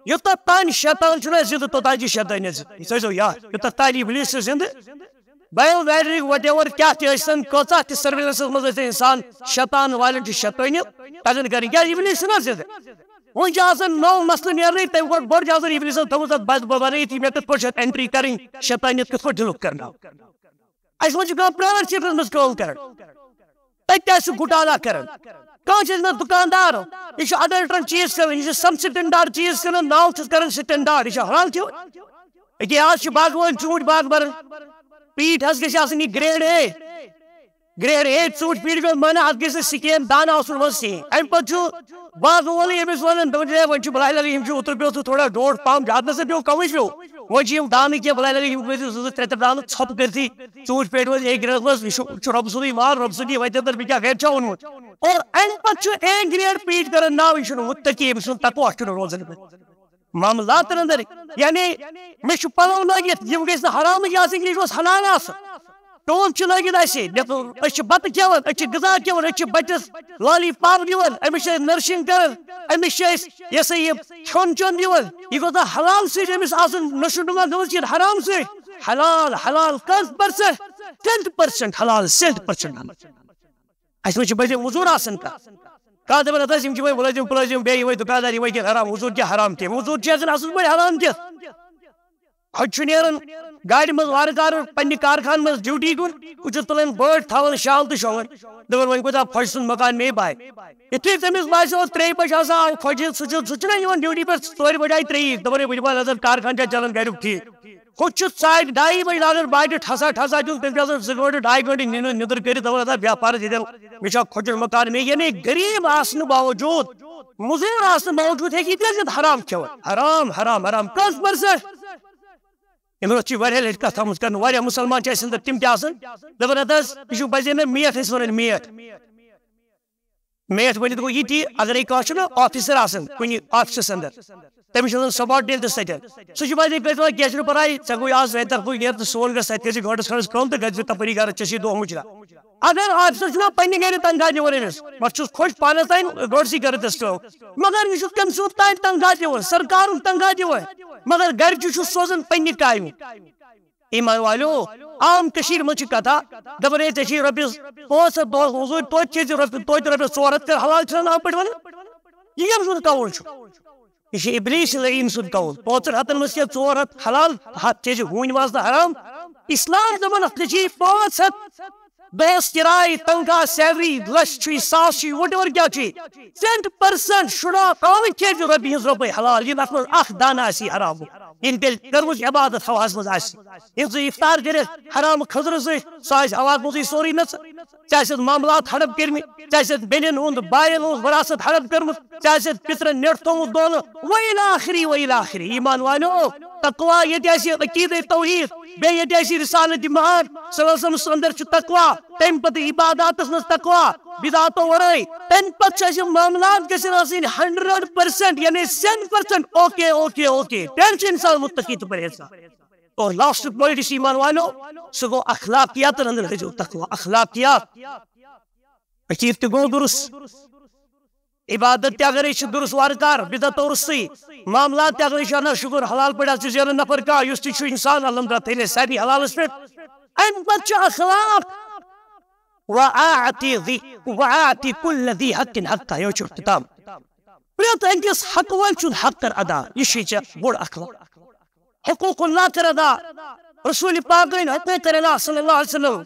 یوٚتتھ تام شیطان چھُنہ زِندٕ، توٚتام چھِ شیطٲنیت زِندٕ۔ یہِ تھٲیزیو یاد، یوٚتتھ تام ابلیٖس چھُ زِندٕ، biometric whatever کیٛاہ تہِ ٲسۍتن، کۭژاہ تہِ surveillance منٛز ٲسۍتن اِنسان، شیطان والٮ۪ن چھِ شیطٲنیت، تَتٮ۪ن کَرٕنۍ۔ کیٛازِ ابلیٖس چھُنہ زِندٕ؟ وۄنۍ چھِ آسان نوٚو مسلہٕ نیرنٕے، تَمہِ گۄڈٕ گۄڈٕ چھِ آسان ابلیٖسَن تھٲومٕژ اَتھ بَد-، بَنٲیِتھ، یہِ مےٚ کِتھ پٲٹھۍ چھِ اَتھ entry کَرٕنۍ، شیطٲنیت کِتھ پٲٹھۍ ڈِلوٗٹ کَرناو۔ اَسہِ منٛز چھِ کانٛہہ private sectorس منٛز کٲم کَران، تَتہِ تہِ آسہِ گُٹالا کَران۔ کانٛہہ چھِ أسۍ منٛز دُکاندار، یہِ چھُ adulterous چیٖز کَران، یہِ چھُ سَب standard چیٖز کٕنان، ناو چھُس کَران standard، یہِ چھُ حلال کھیوٚن۔ أکیٛاہ آز چھِ باغہٕ وٲلۍ ژوٗنٛٹھۍ باغ بَران، پیٖٹۍ حظ گژھِ آسٕنۍ یہِ grade A۔ Grade A ژوٗنٛٹھۍ پیٖٹۍ گٔے معنی، اَتھ گژھِ نہٕ skin دانہٕ آسُن منٛز کِہیٖنۍ۔ اَمہِ پَتہٕ چھُ باغہٕ وولٕے أمِس وَنان، دوٚپُن، "ہے، وۄنۍ چھُ بلاے لگان، یِم چھِ اوترٕ پیوٚو تہٕ تھوڑا ڈوٹھ پَہَم، زیادٕ نہ سا پیوٚو، کَمٕے پیوٚو۔ وۄنۍ چھِ یِم دانہٕ کینٛہہ، بلاے لگان، یِم کٔرۍزِ زٕ زٕ ترٛےٚ ترٛےٚ دانہٕ ژھۄپہٕ کٔرۍتھٕے، ژوٗنٛٹھۍ پیٖٹۍ وٲلۍ اے گرٛیڈَس منٛز، یہِ چھُ، چھُ رۄبہٕ سُنٛدُے مال، رۄبہٕ سُنٛدی وَتہِ اندر، مےٚ کیٛاہ گرِ چھا اوٚنمُت؟" اور اَمہِ پَتہٕ چھُ اے گرٛیڈ پیٖٹۍ کَران ناو، یہِ چھُنہٕ مُتقی، أمِس چھُنہٕ تقوا چھُنہٕ روزان۔ معاملاتن اندر، یعنی مےٚ چھُ پلو لٲگِتھ، یِم گٔژھۍ نہٕ حرامٕکۍ آسٕنۍ کینٛہہ، یہِ گوٚژھ حلال آسُن۔ ٹوپھ چھِ لٲگِتھ اَسہِ، مےٚ دوٚپ، أسۍ چھِ بَتہٕ کھٮ۪وان، أسۍ چھِ غذا کھٮ۪وان، أسۍ چھِ بَچَس lollipop دِوان، أمِس چھِ أسۍ nourishing کران، أمِس چھِ أسۍ یہِ سا یہِ کھیوٚن چیوٚن دِوان۔ یہِ گوٚژھ نہٕ حلال سۭتۍ أمِس آسُن، نشو نما گٔژھ کِنہٕ حرام سۭتۍ؟ حلال، حلال، کٔژ percent؟ Cent percent حلال، cent percent حلال۔ اَسہِ منٛز چھِ بٔلۍ مٔزوٗر آسان کانٛہہ۔ کانٛہہ دَپان، "اَدٕ حظ، یِم چھِ وۄنۍ مُلٲزِم پُلٲزِم، بیٚیہِ یِمَے دُکاندار، یِمَے کینٛہہ حرام، مٔزوٗر کیٛاہ حرام کینٛہہ؟ مٔزوٗر چھِ ہٮ۪کان اَصٕل پٲٹھۍ حلال کھٮ۪تھ۔" ہُتہِ چھُ نیران گاڑِ منٛز وارٕ کارٕ پنٛنہِ کارخانہٕ منٛز ڈیوٹی کُن، ہُہ چھُ تُلان بٲٹھۍ، تھاوان شال تہٕ شۄنٛگان، دَپان، "وۄنۍ کوٗتاہ خۄش سُنٛد مکان مے بایہِ۔" یُتھُے تٔمِس باسیو ترٛیٚیہِ بَجہِ ہسا آو خۄجہِ، سُہ چھُ، سُہ چھُنہ یِوان ڈیوٹی پٮ۪ٹھ ژورِ بَجہِ آیہِ ترٛیٚیہِ، دَپان، "ہے، وٕچھ وۄنۍ نظر کارخان چھا چلان گَریُک ٹھیٖک؟" ہُتہِ چھُ ژاے ڈایہِ بجہِ لاگان باٹہِ ٹھسا ٹھسا دیُن، تٔمۍ چھُ آسان زٕ گٲنٛٹہٕ، ڈاے گٲنٛٹہٕ نیٖرِتھ، نیٚدٕر کٔرِتھ، دَپان، "اَدٕ ہا، بیٚہہ پَرُس ییٚتٮ۪ن، مےٚ چھا خۄجُل مکان مے؟" یعنی غریٖب آسنہٕ باوجوٗد، مٔزوٗر آسنہٕ باوجوٗد ہیٚکہِ یہِ کٔرِتھ حرام کھٮ۪وان۔ حرام، حرام، حرام۔ کٔژ percent؟ یِمن چھِ واریاہ لَٹہِ کَتھ تھٲومٕژ کَرنہٕ، واریاہ مُسلمان چھِ اَسہِ أنٛدرۍ تِم تہِ آسان، دَپان، "اَدٕ حظ، یہِ چھُ پَزے مےٚ میتھ أسۍ وَنان، میتھ۔" میتھ ؤنِتھ گوٚو یہِ تہِ، اگرے کانٛہہ چھُنہ officer آسان کُنہِ officeس اندر، تٔمِس چھُ آسان subordinateس سۭتۍ۔ سُہ چھُ وۄنۍ یہِ کٔرِتھ وۄنۍ کینٛہہ چھُنہٕ پرواے، ژےٚ گوٚو آز وۄنۍ طرفہٕ نیرٕ تہٕ سون گژھ، تَتہِ کٔرۍ زِ گٲنٛٹَس کھنٛڈَس کٲم تہٕ گژھِ زِ تَپٲری گرٕ، ژےٚ چھُے دۄہ مُجرا۔ اگر officer چھُنہ پنٛنہِ گرِ تنخواہ دِوان أمِس، بس چھُس خۄش پانَس تام گٲنٛٹسٕے گرٕ تہِ سُہ کٲم، مگر یہِ چھُس کٔمۍ سُنٛد تام تنخواہ دِوان، سرکارُک تنخواہ دِوان، مگر گرِ تہِ چھُس سوزان پنٛنہِ کامہِ۔ ایمان والو، عام کٔشیٖرِ منٛز چھِ کتھا، دپان، "ہے، ژےٚ چھے رۄپیس پانٛژھ ہتھ دۄہس مٔزوٗرۍ، توتہِ چھے ژےٚ رۄپیہِ، توتہِ رۄپیس ژور ہتھ کر حلال، چھِنہ عام پٲٹھۍ ونان؟" یہِ کٔمۍ سُنٛد قول چھُ؟ یہِ چھُ ابلیس لعین سُنٛد قول۔ پانٛژن ہتن منٛز چھے ژور ہتھ حلال، ہتھ چھے ژےٚ ہوٗنۍ وازنہٕ حرام۔ اسلام دپان، ژےٚ چھے پانٛژھ ہتھ دۄہس کِراے، تنخواہ، salary، لچھ چھُے، ساس چھُے، whatever کیٛاہ چھُے، cent percent شُراہ آمٕتۍ چھے ژےٚ رۄپیہِ ہٕنٛز رۄپے حلال، یہِ نہٕ اتھ منٛز اکھ دانہٕ آسی حرام۔ یِم تیٚلہِ کٔرمٕژ عبادت ہواہَس منٛز آسہِ۔ یِم زٕ افطار کٔرِتھ حرام کھٔزرٕ سۭتۍ، سُہ آسہِ ہواہَس منٛزٕے سورُے نَژان۔ ژےٚ آسٮ۪تھ معاملات ہڑپ کٔرمٕتۍ، ژےٚ آسٮ۪تھ بیٚنٮ۪ن ہُنٛد، باین ہُنٛد وراثت ہڑپ کٔرمٕژ، ژےٚ آسٮ۪تھ پِترَن نیٚٹھ تھوٚومُت دونہٕ، وإلى آخره، وإلى آخره۔ ایمان والو، تقوی ییٚتہِ آسہِ عقیدے توحید، بیٚیہِ ییٚتہِ آسہِ رسالت محمد صلی اللہ علیہ وسلم سُنٛد اندر چھُ تقوی، تَمہِ پتہٕ عباداتس منٛز تقوی، بدعاتو ورٲے، تَمہِ پتہٕ چھِ اَسہِ یِم معاملات گژھن آسٕنۍ ہنڈریڈ پرسنٹ، یعنی سین پرسنٹ اوکے، اوکے، اوکے، تیٚلہِ چھُ انسان متقی تہٕ پرہیزگار۔ اور لاسٹ پوائنٹ یُس ایمان والو، سُہ گوٚو اخلاقیاتن اندر تھٲیزیو تقوی، اخلاقیات۔ عقیدٕ تہِ گوٚو درست، عبادت تہِ اگرے چھِ درست وارٕ کار، بدعت تورسٕے، معاملات تہِ اگرے چھِ انان شُکر حلال پٲٹھۍ، اَتھ چھُ زینان نفر کانٛہہ، یُس تہِ چھُ انسان الحمدللہ تھٲینَے سارنٕے حلالس پٮ۪ٹھ۔ اَمہِ پتہٕ چھُ اخلاق، وَأَعْطِ ذِي، وَأَعْطِ كُلَّ ذِي حَقٍّ حَقَّهُ، یہِ چھُ اختتام۔ پرٛٮ۪تھ أکِس حق وٲلۍ سُنٛد حق کر ادا، یہِ چھُے ژےٚ بوٚڑ اخلاق۔ حقوق اللہ کر ادا، رسول پاک ہٕنٛدۍ حقوق کر ادا صلی اللہ علیہ وسلم۔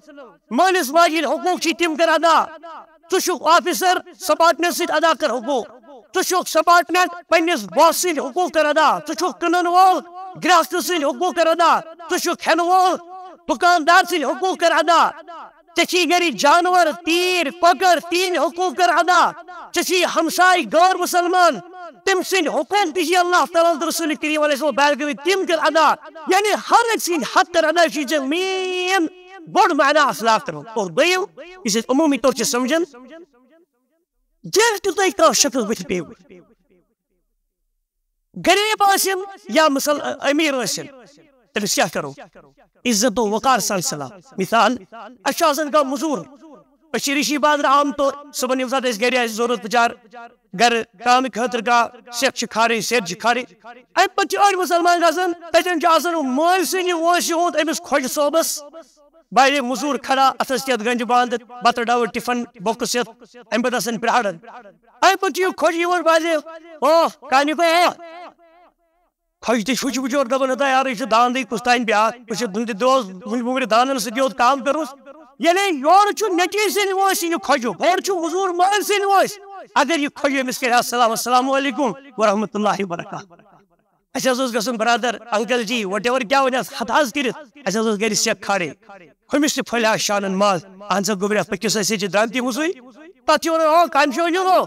مٲلِس ماجہِ ہٕنٛدۍ حقوق چھِ تِم کر ادا۔ ژٕ چھُکھ آفیسر، سبارڈنیٹ سۭتۍ ادا کر حقوق۔ ژٕ چھُکھ سبارڈنیٹ، پننِس باس سٕنٛدۍ حقوق کر ادا۔ ژٕ چھُکھ کٕنن وول، گراہکہٕ سٕنٛدۍ حقوق کر ادا۔ ژٕ چھُکھ کھٮ۪نہٕ وول، دُکاندار سٕنٛدۍ حقوق کر ادا۔ ژےٚ چھی گرِ جانور، تیٖر، کۄکر، تِہنٛدۍ حقوق کر ادا۔ ژےٚ چھی ہمساے غٲر مسلمان، تٔمۍ سٕنٛدۍ حقوق تہِ چھِ اللہ تعالیٰ ہن تہٕ رسول کریم علیہ السلام بیان کٔرمٕتۍ، تِم کر ادا۔ یعنی ہر أکۍ سٕنٛدۍ حق کر ادا، یہِ چھُے ژےٚ مین بوٚڑ معنی اخلاق کرُن۔ اور دوٚیِم، یُس أسۍ عموٗمی طور چھِ سمجھان، ییٚلہِ تہِ تۄہہِ کانٛہہ شخص بٕتھِ پیٚیہِ، غریب ٲسِن یا مسل-، امیر ٲسِن، تٔمِس کیٛاہ کرو؟ عزت و وقار سان سلام۔ مثال، اَسہِ چھُ آسان کانٛہہ مٔزوٗر، أسۍ چھِ ریٖشی بازرٕ آمتو، صُبحن ییٚمہِ ساتہٕ اَسہِ گرِ آسہِ ضروٗرت، بِچار گرٕ کامہِ خٲطرٕ کانٛہہ سٮ۪کھ چھِ کھارٕنۍ، سیٚر چھِ کھارٕنۍ، اَمہِ پتہٕ چھِ أڑۍ مُسلمان گژھان، تَتٮ۪ن چھُ آسان مٲلۍ سٕنٛدِ وٲنٛسہِ ہُنٛد أمِس خۄجہِ صٲبس، بَرِ مٔزوٗر کھڑا، اَتھس کٮ۪تھ گنجہِ بانٛد، بتہٕ ڈبہٕ، ٹِفن بۄکٕس ہٮ۪تھ، اَمہِ پتہٕ آسان پرٛاران۔ اَمہِ پتہٕ چھُ یہِ خۄجہِ یِوان بَرِ، اوہ، کانہِ گوٚو، اوہ۔ خۄجہِ تہِ چھُ بِچور دَپان، "ہتا یارٕ، یہِ چھُ داندٕے کُس تام بیٛاکھ، بہٕ چھُس دُنٛدِ دۄہَس وُنہِ وُنہِ دانَن سۭتۍ یوت کٲم کٔرمٕژ۔" یعنی یورٕ چھُ نیٚچوۍ سٕنٛدۍ وٲنٛسہِ یہِ خۄجُک، ہورٕ چھُ مٔزوٗر مٲلۍ سٕنٛدۍ وٲنٛسہِ۔ اگر یہِ خۄجہِ أمِس کَرِ السلام، السلام علیکم ورحمۃ اللہ وبرکاتہ۔ اَسہِ حظ اوس گژھُن برادر، انکل جی، وٹ ایور کیٛاہ وَنہِ اَتھ، ہَتہٕ حظ کٔرِتھ۔ اَسہِ حظ اوس گرِ سیٚکھ کھارٕنۍ۔ ہُمِس تہِ پھٔلہِ ہا شانن ماز، اہن سا گوٚبریا، پٔکِو سا، أسۍ حظ چھِ درٛامتی وُزُے۔ تَتھ چھِ وَنان، آ، کامہِ چھِ وَنہِ یُن، آ۔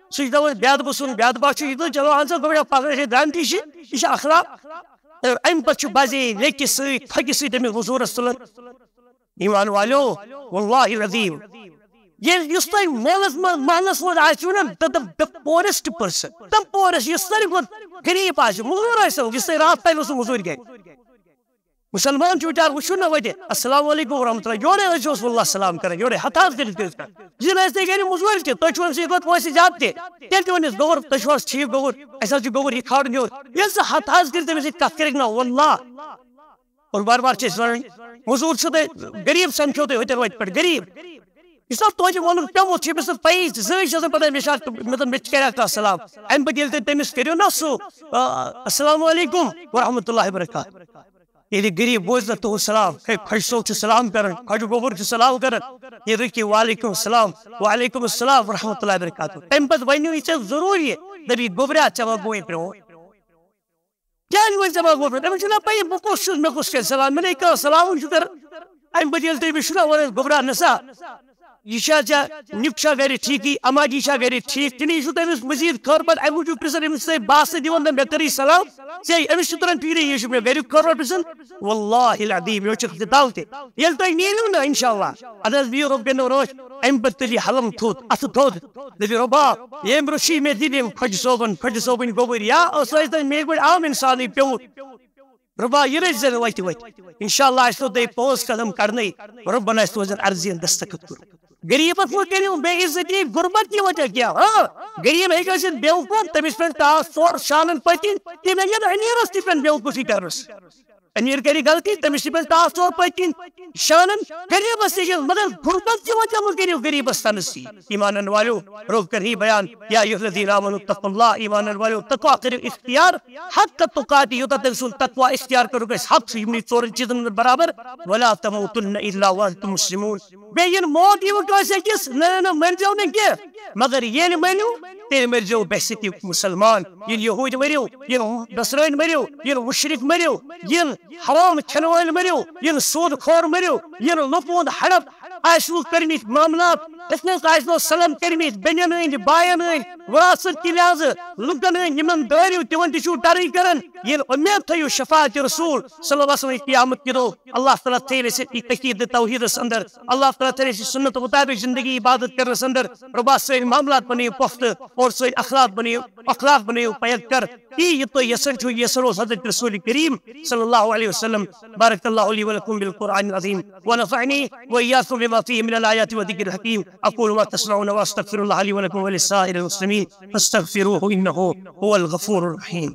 سُہ چھُ دَپان، بیٚہہ بہٕ سُنٛد، بیٚہہ بہٕ چھُ یہِ تہٕ چلو، اہن سا گوٚبریا، پَکھ أسۍ چھِ درٛامتی چھِ، یہِ چھِ اخلاق۔ اَمہِ پَتہٕ چھُ بَزے لیٚکہِ سۭتۍ، پھۄکہِ سۭتۍ أمِس وُزوٗرَس تُلان۔ ایمان والیو، واللہ العظیم، ییٚلہِ یُس تۄہہِ محلس منٛز، محلس منٛز آسِو نا، the, the, the poorest person، the poorest، یُس ساروی کھۄتہٕ غریٖب آسہِ، موٚزوٗر آسہِ، یُس تۄہہِ راتھ تانۍ اوسوٕ موٚزوٗرۍ گرِ۔ مُسلمان چھُ بِچارٕ، وٕچھِو نہ وۄنۍ، السلام علیکم ورحمۃ اللہ، یورے ٲسۍ زیوس واللہ سلام کران، یورے ہتھ حظ کٔرِتھ کٔرِتھ کران۔ یہِ نہٕ ٲسۍ تۄہہِ گرِ موٚزوٗرۍ تہِ، تۄہہِ چھُو أمۍ سٕے کھۄتہٕ وٲنٛسہِ زیادٕ تہِ، تیٚلہِ تہِ ؤنِس، گوٚبُر، تُہۍ چھِو حظ ٹھیٖک گوٚبُر؟ اَسہِ حظ چھُ گوٚبُر یہِ کھارُن یورٕ۔ ییٚلہِ سُہ ہتھ حظ کٔرِتھ تٔمِس سۭتۍ کتھ کٔرِکھ نہ، واللہ، اور بار بار چھِ أسۍ وَنان، موٚزوٗر چھُو تُہۍ، غریٖب سَمکھیو تُہۍ ہوٚتٮ۪ن وَتہِ پٮ۪ٹھ، غریٖب۔ یُس اَتھ توتہِ وَنُن پیوٚمُت چھُ، أمِس چھُنہٕ پَیی، زٕہٕے چھِ آسان پَتہ، مےٚ چھا، مےٚ دوٚپ، مےٚ تہِ کَریٛاکھ کانٛہہ سلام۔ اَمہِ پَتہٕ ییٚلہِ تُہۍ تٔمِس کٔرِو نا سُہ، آ، السلام علیکم ورحمۃ اللہ وبرکاتہ۔ ییٚلہِ غریٖب بوزِ نا تُہُنٛد سلام، ہے، خۄجہِ صٲب چھُ سلام کَران، خۄجہِ گوٚبُر چھُ سلام کَران، یہِ رُکہِ، وعلیکم السلام، وعلیکم السلام ورحمۃ اللہ وبرکاتہ۔ تَمہِ پَتہٕ ؤنِو یہِ ژےٚ ضروٗری، دَپہِ، گوٚبریا، ژےٚ ما گوٚوُے برٛونٛہہ؟ کیٛازِ وۄنۍ ژےٚ ما گوٚو؟ أمِس چھُنہ پَیی بہٕ کُس چھُس، مےٚ کُس کیٛاہ سلام، مےٚ نے کانٛہہ سلامٕے چھُ کران۔ اَمہِ پَتہٕ ییٚلہِ تٔمِس چھُنہ وَنان، گوٚبرا نسا، یہِ چھا ژےٚ نیُک چھا گرِ ٹھیٖکٕے، اما جی چھا گرِ ٹھیٖک کِنہٕ یہِ چھُ تٔمِس مٔزیٖد خٲر پَتہٕ اَمہِ موٗجوٗب پرٛژھان، أمِس چھِ تۄہہِ باسہٕ دِوان، دَپان، مےٚ کٔرٕے سلام، ژےٚ أمِس چھُ تران فِکرِ، یہِ چھُ مےٚ گریُک خٲر پَتہٕ پرٛژھان۔ واللہ العظیم، یہِ چھُ خطاو تہِ۔ ییٚلہِ تۄہہِ نیٖرِو نہ، انشاءاللہ، اَدٕ حظ بِہِو رۄبَن رٲچھ، اَمہِ پَتہٕ تُلہِ یہِ حلم تھوٚد، اَتھٕ تھوٚد، دٔپِو، رۄبا، ییٚمہِ برٛونٛہہ چھُے مےٚ دِنۍ یِم خۄجہِ صٲبَن، خۄجہِ صٲبٕنۍ گوٚبٕرۍ، یا ٲسۍ تۄہہِ مےٚ پٲٹھۍ عام اِنسانٕے پیوٚمُت۔ رۄبا، یہِ رٔٹۍ زٮ۪ن وَتہِ وَتہِ۔ اِنشاءاللہ آسہِ تو تۄہہِ پانٛژھ قدم کَڑنَے، رۄبَن آسہِ تُہٕنٛزَن عرضِیَن دستخط کوٚرمُت۔ غریٖبَس مہٕ کٔرِو بے عزتی، غُربت تہِ وَجہ کیٛاہ؟ ہاں، غریٖب ہیٚکہِ ٲسِتھ بیوقوٗف، تٔمِس پٮ۪ٹھ ٹاس ژور شانَن پٔتِنۍ، تٔمۍ ہیٚکہِ نہٕ أمیٖرَس تہِ پٮ۪ٹھ بیوقوٗفی کَرنَس۔ امیر کرِ غلطی، تٔمِس تہِ پزِ خاص طور پٲٹھۍ کِنۍ شانن غریبس نِش یُن، مگر غربت تہِ وۄنۍ تِمن کٔرِو غریبس تنس۔ ایمان انن والٮ۪و، روٚف کر ہی بیان، یا ایھا الذین آمنوا اتقوا اللہ، ایمان انن والٮ۪و، تقوا کٔرِو اختیار، حق تقاتی، یوٗتاہ تٔمۍ سُنٛد تقوا اختیار کٔرٕکھ أسۍ حق چھُ یِمنٕے ژورن چیٖزن ہُنٛد برابر، ولا تموتن الا وانتم مسلمون، بیٚیہِ یِنہٕ موت یِوٕ کٲنٛسہِ أکِس، نہ، نہ، نہ، مٔرۍزیو نہٕ کینٛہہ، مگر ییٚلہِ مٔرِو، تیٚلہِ مٔرۍزیو بحیثیت مُسلمان۔ ییٚلہِ یہوٗدۍ مٔرِو، ییٚلہِ نصرٲنۍ مٔرِو، ییٚلہِ مُشرِک مٔرِو، ییٚلہِ حرام کھٮ۪نہٕ وٲلۍ مٔرِو، ییٚلہِ سود خور مٔرِو، ییٚلہِ لُکہٕ ہُنٛد ہڑپ آسِوٕ کٔرمٕتۍ معاملات، یِتھ کٔنۍ آسِوٕ سلم کٔرمٕتۍ بیٚنٮ۪ن ہٕنٛدۍ، باین ہٕنٛدۍ، وراثت کہِ لحاظہٕ لُکن ہٕنٛدۍ یِمن دٲرِو، تِمن تہِ چھُو ڈرٕے کران۔ ییٚلہِ اُمید تھٲیِو شفاعت رسول صلی اللہ علیہ وسلم قیامت کہِ دۄہ، اللہ تعالیٰ تھٲیِن اَسہِ یہِ عقیٖدٕ توحیٖدس اندر، اللہ تعالیٰ تھٲیِن اَسہِ سنت مطابق زندگی عبادت کرنس اندر۔ رۄبا سٲنۍ معاملات بنٲیِو پۄختہٕ اور سٲنۍ اخلاق بنٲیِو، اخلاق بنٲیِو پوختہٕ۔ تی یہِ تُہۍ یژھان چھِو، یہِ یژھان اوس حضرت رسول کریم صلی اللہ علیہ وسلم۔ بارک اللہ لی ولکم بالقرآن العظیم ونفعنی وإیاکم بما فیہ من الآیات والذکر الحکیم۔ اقول ما تسمعون واستغفر اللہ لی ولکم ولسائر المسلمین فاستغفروہ انہ هو الغفور الرحیم۔